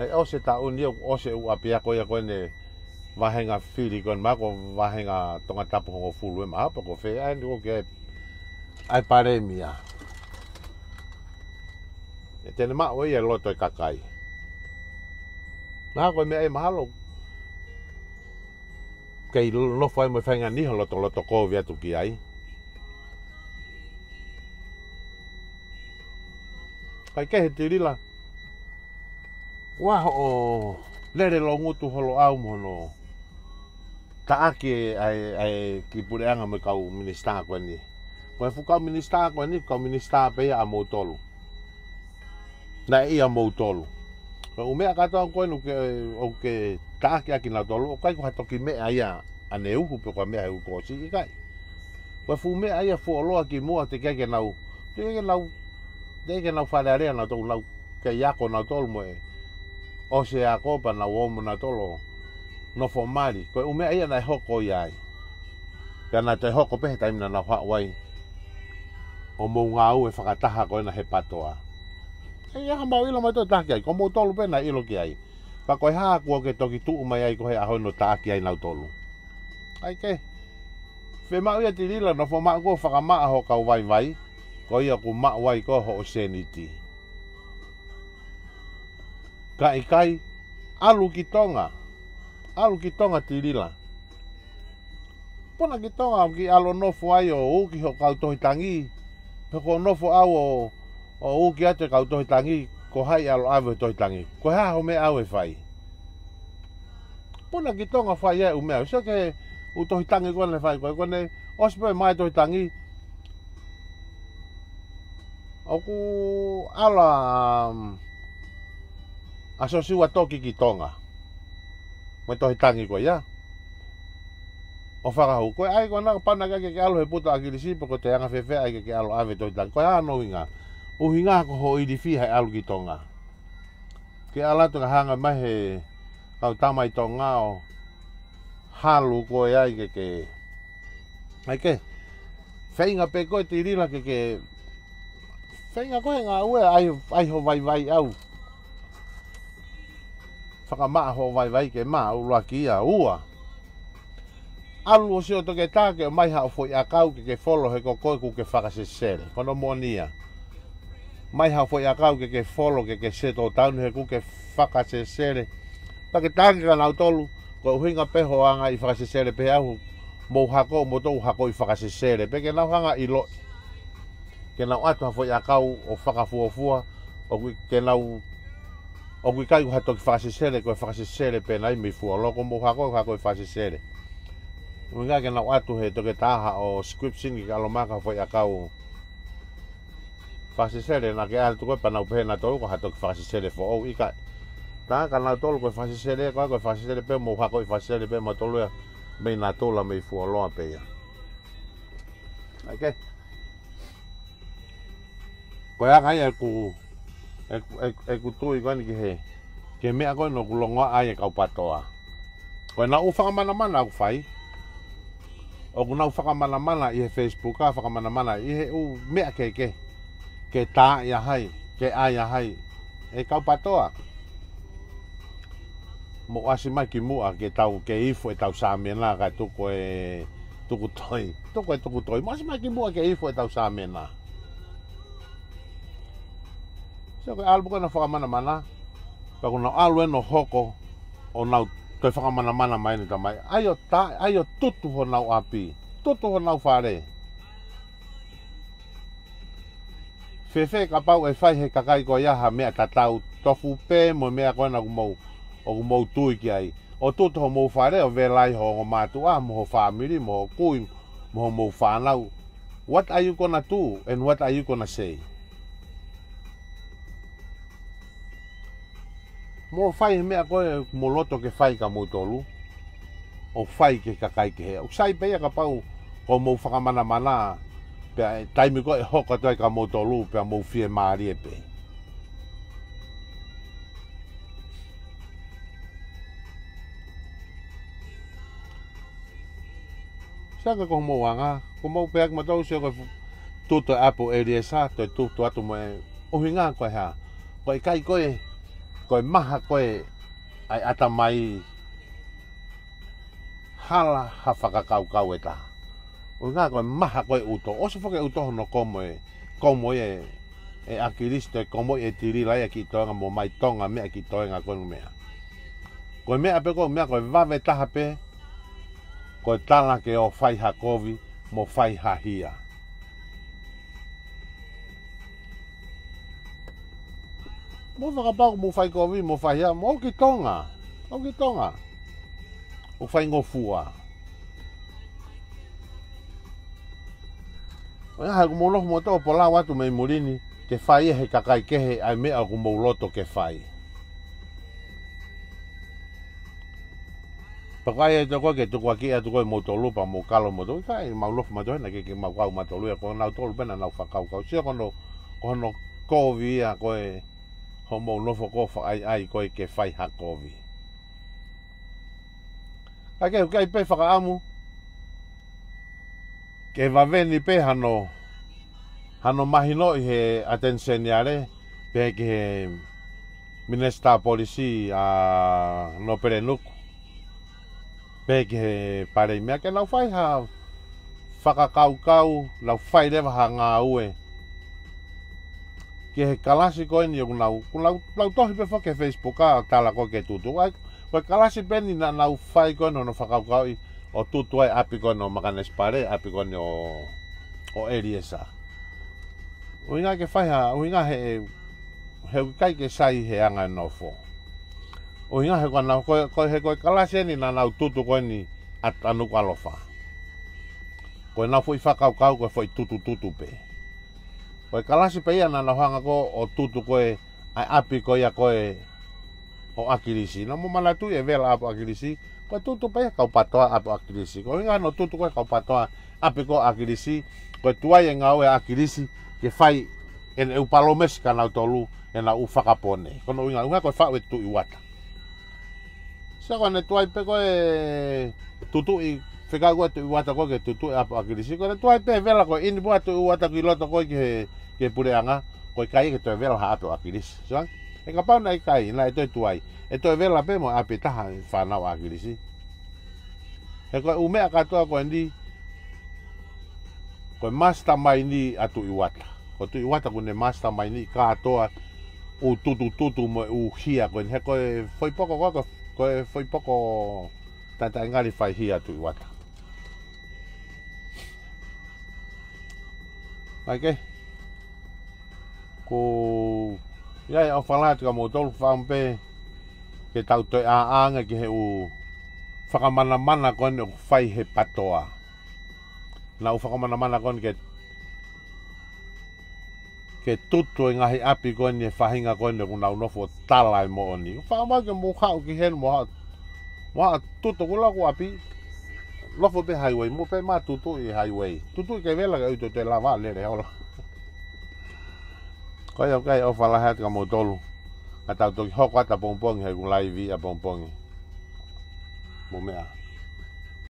ʻe ʻosi e taʻu ni ʻoku ʻosi e ʻū ʻapiako ia ko eni vāhenga fili ko eni mahalo ko e vāhenga Tongatapu hongofulu ʻe mahalo pe ko fē, ʻa eni ʻoku ke ʻai palēmia. ʻE te ne maʻu ia e loto e kakai. Mahalo ko e meʻa ʻe mahalo kei nofo ai mo e faʻahinga niho loto, loto kovi atu ki ai. Kae kehe Tilila, ʻoua hoʻo lele loungutu holo ʻau mo hono taʻaki ʻa e, ʻa e kiʻi puleʻanga mo e kau minisitā ko eni. Ko e fuʻu kau minisitā ko eni, kau minisitā pē ia ʻa moutolu. Naʻe ʻia moutolu. Ko e ʻū meʻa kātoa ko eni ʻoku ke, ʻoku ke taʻaki ʻaki nautolu, ʻoku ʻikai ko ha toki meʻa ia ʻaneuhu pe ko ha meʻa he uhu kuo ʻosi, ʻikai. Ko e fuʻu meʻa ia fuoloa kimuʻa teʻeki ai ke nau, teʻeki ai ke nau, teʻeki ai ke nau Fale Alea nautolu, nau kei ako nautolu mo e ʻosi e ako pea nau ō mo nautolu ʻo nofo mali. Ko e ʻū meʻa ia naʻe hoko ia ai. Pea naʻe toe hoko pē he taimi naʻa nau haʻu ai ʻo mou ngāue fakataha ko ena he PATOA. ʻE ʻi ai ha mau ʻilo mautolu taha ki ai, ko moutolu pē naʻe ʻilo ki ai. Pea ko e hā kuo ke toki tuʻu mai ai ko e ʻaho ni ʻo taʻaki ai nautolu. ʻAi ke. Fiemaʻu ia Tilila, nofo maʻu koe ʻo fakamaʻa hoʻo kau vaivai, ko ia ʻoku maʻu ai koe hoʻo sēniti. Ka ʻikai, ʻalu ki Tonga. ʻAlu ki Tonga Tilila. Puna ki Tonga ʻo kiʻi ʻalu ʻo nofo ai ʻo uki hoʻo kau tohi tangi. Pe ko e nofo ʻau ʻo, ʻo uki atu e kau tohi tangi, ko hai ʻe ʻalu ʻave e tohi tangi. Ko e hā hoʻo meʻa ʻau ʻe fai. Puna ki Tonga fai ai e ʻū meʻa. Sio ki he ʻū tohi tangi ko ena naʻe fai ko ē, ko ʻene ʻosi pē mai e tohi tangi. ʻOku ʻalu, um, ʻa Siosiua Toki ki Tonga. Mo e tohi tangi ko ia. ʻO fakahū. Ko e ʻai ko ena kapau naʻe ʻikai ke ke ʻalu he puta ʻAkilisi pe ko e anga fēfē ʻai ke ke ʻalu ʻave e tohi tangi. Ko e hā hono ʻuhinga. ʻUhinga ko hoʻo ilifia he ʻalu ki Tonga. Ke ʻalu atu ka hanga mai he kau tama ʻi Tonga ʻo halu koe ai ke ke. ʻAi ke. Feinga pē koe Tilila ke ke. Feinga koe he ngāue ʻai, ʻai hoʻo vaivai ʻau. Fakamaʻa hoʻo vaivai ke maʻa ʻuluaki ia ua. ʻAlu ʻo sio toketā ke ʻomai haʻo foʻi ʻakau ke ke folo he ko koe ʻoku ke fakasesele. Ko hono moʻoni ia. Mai haʻo foʻi ʻakau ke ke folo ke ke settle down he ʻoku ke fakasesele. Pea ke tangi kia nautolu, ko e ʻuhinga pē hoʻo anga ʻi fakasesele pē ʻau, mou hako, mou toe hako ʻi fakasesele. Pea ke nau hanga ʻilo, ke nau ʻatu ha foʻi ʻakau ʻo fakafuofua, ʻoku ke nau, ʻoku ʻikai ko ha toki fakasesele, ko e fakasesele pē ʻena ia mei fuoloa, ko mou hako, hako ʻi fakasesele. ʻUhinga ke nau ʻatu he toketā haʻo scription ke ke ʻalu ʻo maʻu ha foʻi ʻakau fakasesele naʻa ke ʻalu atu koe pea nau pehē nautolu ko ha toki fakasesele foʻou ʻikai. Tā ka nautolu ko e fakasesele, ko e, ko e fakasesele pē, mou hako ʻi fakasesele pē mautolu ia mei natula mei fuoloa pē ia. ʻAi ke. Ko e anga ia ʻeku, ʻeku, ʻeku, ʻeku tui ko eni ki he, ki he meʻa ko eni ʻoku longoaʻa ai e kau PATOA. Ko ʻenau ʻū fakamanamana ʻoku fai. ʻoku nau fakamanamana ʻi he Facebook, ʻa fakamanamana ʻi he ʻū meʻa kehekehe, ke tā ia hai, ke ʻai ia hai. ʻE kau PATOA, mou ʻasi mai ki muʻa ke tau ke ifo ʻetau sāmena kae tuku e tuku toi. Tuku e tuku toi. Mou ʻasi mai ki muʻa ke ifo ʻetau sāmena. Sio ko e ʻalu pē ko ē ʻo fakamanamana. Pea ko ʻenau ʻalu ʻo hoko ʻo nau toe fakamanamana mai ʻeni, tamai. ʻAi ʻo tā, ʻai ʻo tutu honau ʻapi. Tutu honau fale. Fēfē kapau ʻe fai he kakai ko ia ha meʻa tatau, tofu pē mo e meʻa ko ena ʻoku mou, ʻoku mou tui ki ai. ʻO tutu homou fale ʻo vela ai ho ongo mātuʻa, mo ho fāmili, mo ho kui, mo homou fānau. What are you gonna do and what are you gonna say? Mou fai he meʻa ko ē ʻoku mou loto ke fai kia moutolu, ʻo fai ki he kakai kehe. ʻOku sai pē ia kapau ʻoku mou fakamanamana, pea ʻe taimi ko ē ʻe hoko atu ai kia moutolu, pea mou fiemālie pē. Sio ko e ko homou anga, ko mou pehē kia moutolu, sio ko e fu-, tutu e ʻapi ʻo ʻEliesa, toe tutu atu mo e ʻuhinga ko e hā. Ko e ʻikai ko e, ko e maha ko ē ʻa e ʻatamai, hala ha fakakaukau ʻe taha. ʻUhinga ko e maha ko e ʻuto. ʻOsi foki e ʻuto hono komo e, komo e, ʻe ʻAkilisi, toe komo e Tilila ia ki toenga mo mai Tonga meʻa ki toenga ko e ʻū meʻa. Ko e meʻa pē ko e meʻa ko e vave taha pē, ko e tala ke ō fai ha kovi, mo fai ha hia. Mou fakapapau ʻoku mou fai kovi, mou fai hia, mou ki Tonga. Mou ki Tonga. ʻO faingofua. ʻO ia he ʻoku mou nofo moutolu ʻo polau atu mei muli ni, ke fai ia he kakai kehe ʻa e meʻa ʻoku mou loto ke fai. Pea ko e ʻai atu ko ē ke tukuakiʻi atu ko ē moutolu pea mou kalo moutolu, ʻikai, mau nofo mautolu hena ke, ke mau kau mautolu ia, ko nautolu pē naʻa nau fakakaukau. Sio ko hono, ko hono kovi ia ko ē, hoʻomou nofo ko ē ʻo fakaʻaiʻai ko ē ke fai ha kovi. Ka ke, ke ʻai pē fakaʻamu ke vave ni pē hano, hano mahinoʻi he ʻAteni Seniale, pehē ki he Minisitā Polisi ʻa Nōpele Nuku, pehē ki he Palēmia, ke nau fai ha fakakaukau, nau fai leva ha ngāue ki he kalasi ko eni ʻoku nau, ʻoku nau, nau tohi pē foki he Facebook ʻa e tala ko ē ke tutu. ʻAi, ko e kalasi pē eni naʻa nau fai ko ē hono fakakaukauʻi ʻo tutu ai ʻapi ko ē ʻo Makanesipale, ʻapi ko ē ʻo, ʻo ʻEliesa. ʻUhinga ke fai ha, ʻuhinga he, he ʻikai ke sai he anga e nofo. ʻUhinga he ko ena, ko, ko, he ko e kalasi eni naʻa nau tutu ko eni ʻa, ʻa Nukuʻalofa. Ko ʻenau foʻi fakakaukau ko e foʻi tutututu pē. Ko e kalasi pē ia naʻa nau hanga ko ē ʻo tutu ko ē ʻa e ʻapi ko ia ko ē ʻo ʻAkilisi. Naʻa mou manatuʻi e vela ʻapi ʻo ʻAkilisi, ko e tutu pē ia kau PATOA ʻapi ʻo ʻAkilisi. Ko e ʻuhinga hono tutu ko ē kau PATOA ʻapi ko ē ʻo ʻAkilisi, ko e tuai e ngāue ʻa ʻAkilisi ke fai ʻene ʻū palōmesi kia nautolu, ʻenau ʻū fakapone. Ko hono ʻuhinga, ʻuhinga ko e faʻu e Tuʻi Uata. Sio ko ʻene tuai pē ko ē tutuʻi, fekau ko ē Tuʻi Uata ko ē ke tutuʻi ʻapi ʻo ʻAkilisi. Ko ʻene tuai pē vela ko ē ʻi ni pua Tuʻi Uata ki loto ko ē ki he, ki he puleʻanga, ko e ʻikai ke toe vela ha ʻapi ʻo ʻAkilisi. Sio, he kapau naʻe ʻikai, naʻe toe tuai, ʻe toe vela pē mo e ʻapi ʻe taha e fānau ʻa ʻAkilisi. He ko e ʻū meʻa kātoa ko eni, ko e mastermind ʻa Tuʻi Uata. Ko Tuʻi Uata ʻoku ne mastermind ʻi kātoa ʻū tutututu mo e ʻū hia ko eni. He ko e foʻi poko ko ē, ko, ko e foʻi poko taʻetaʻengali fai hia ʻa Tuʻi Uata. Mai ke. Ko ia e ʻofa lahi atu kia moutolu, fakaʻamu pē ke tau toe ʻaʻanga ki he ʻū fakamanamana ko eni ʻoku fai he PATOA. Naʻa nau fakamanamana ko eni ke, ke tutu e ngaahi ʻapi ko eni e faʻahinga ko eni ʻoku nau nofo ʻo tala e moʻoni. Fakaʻamu ke mou haʻu ki heni, mou haʻu, mou haʻu tutu, ko e lau ko e ʻapi. Nofo pē highway, mou pē mā tutuʻi highway. Tutuʻi ke vela ke ʻoua toe lava lele hola. Ko ia, ʻoku ʻai ʻofa lahi atu kia moutolu. Ka tau toki hoko atu ʻapongipongi he ʻoku laivi ʻapongipongi. Mou meʻa.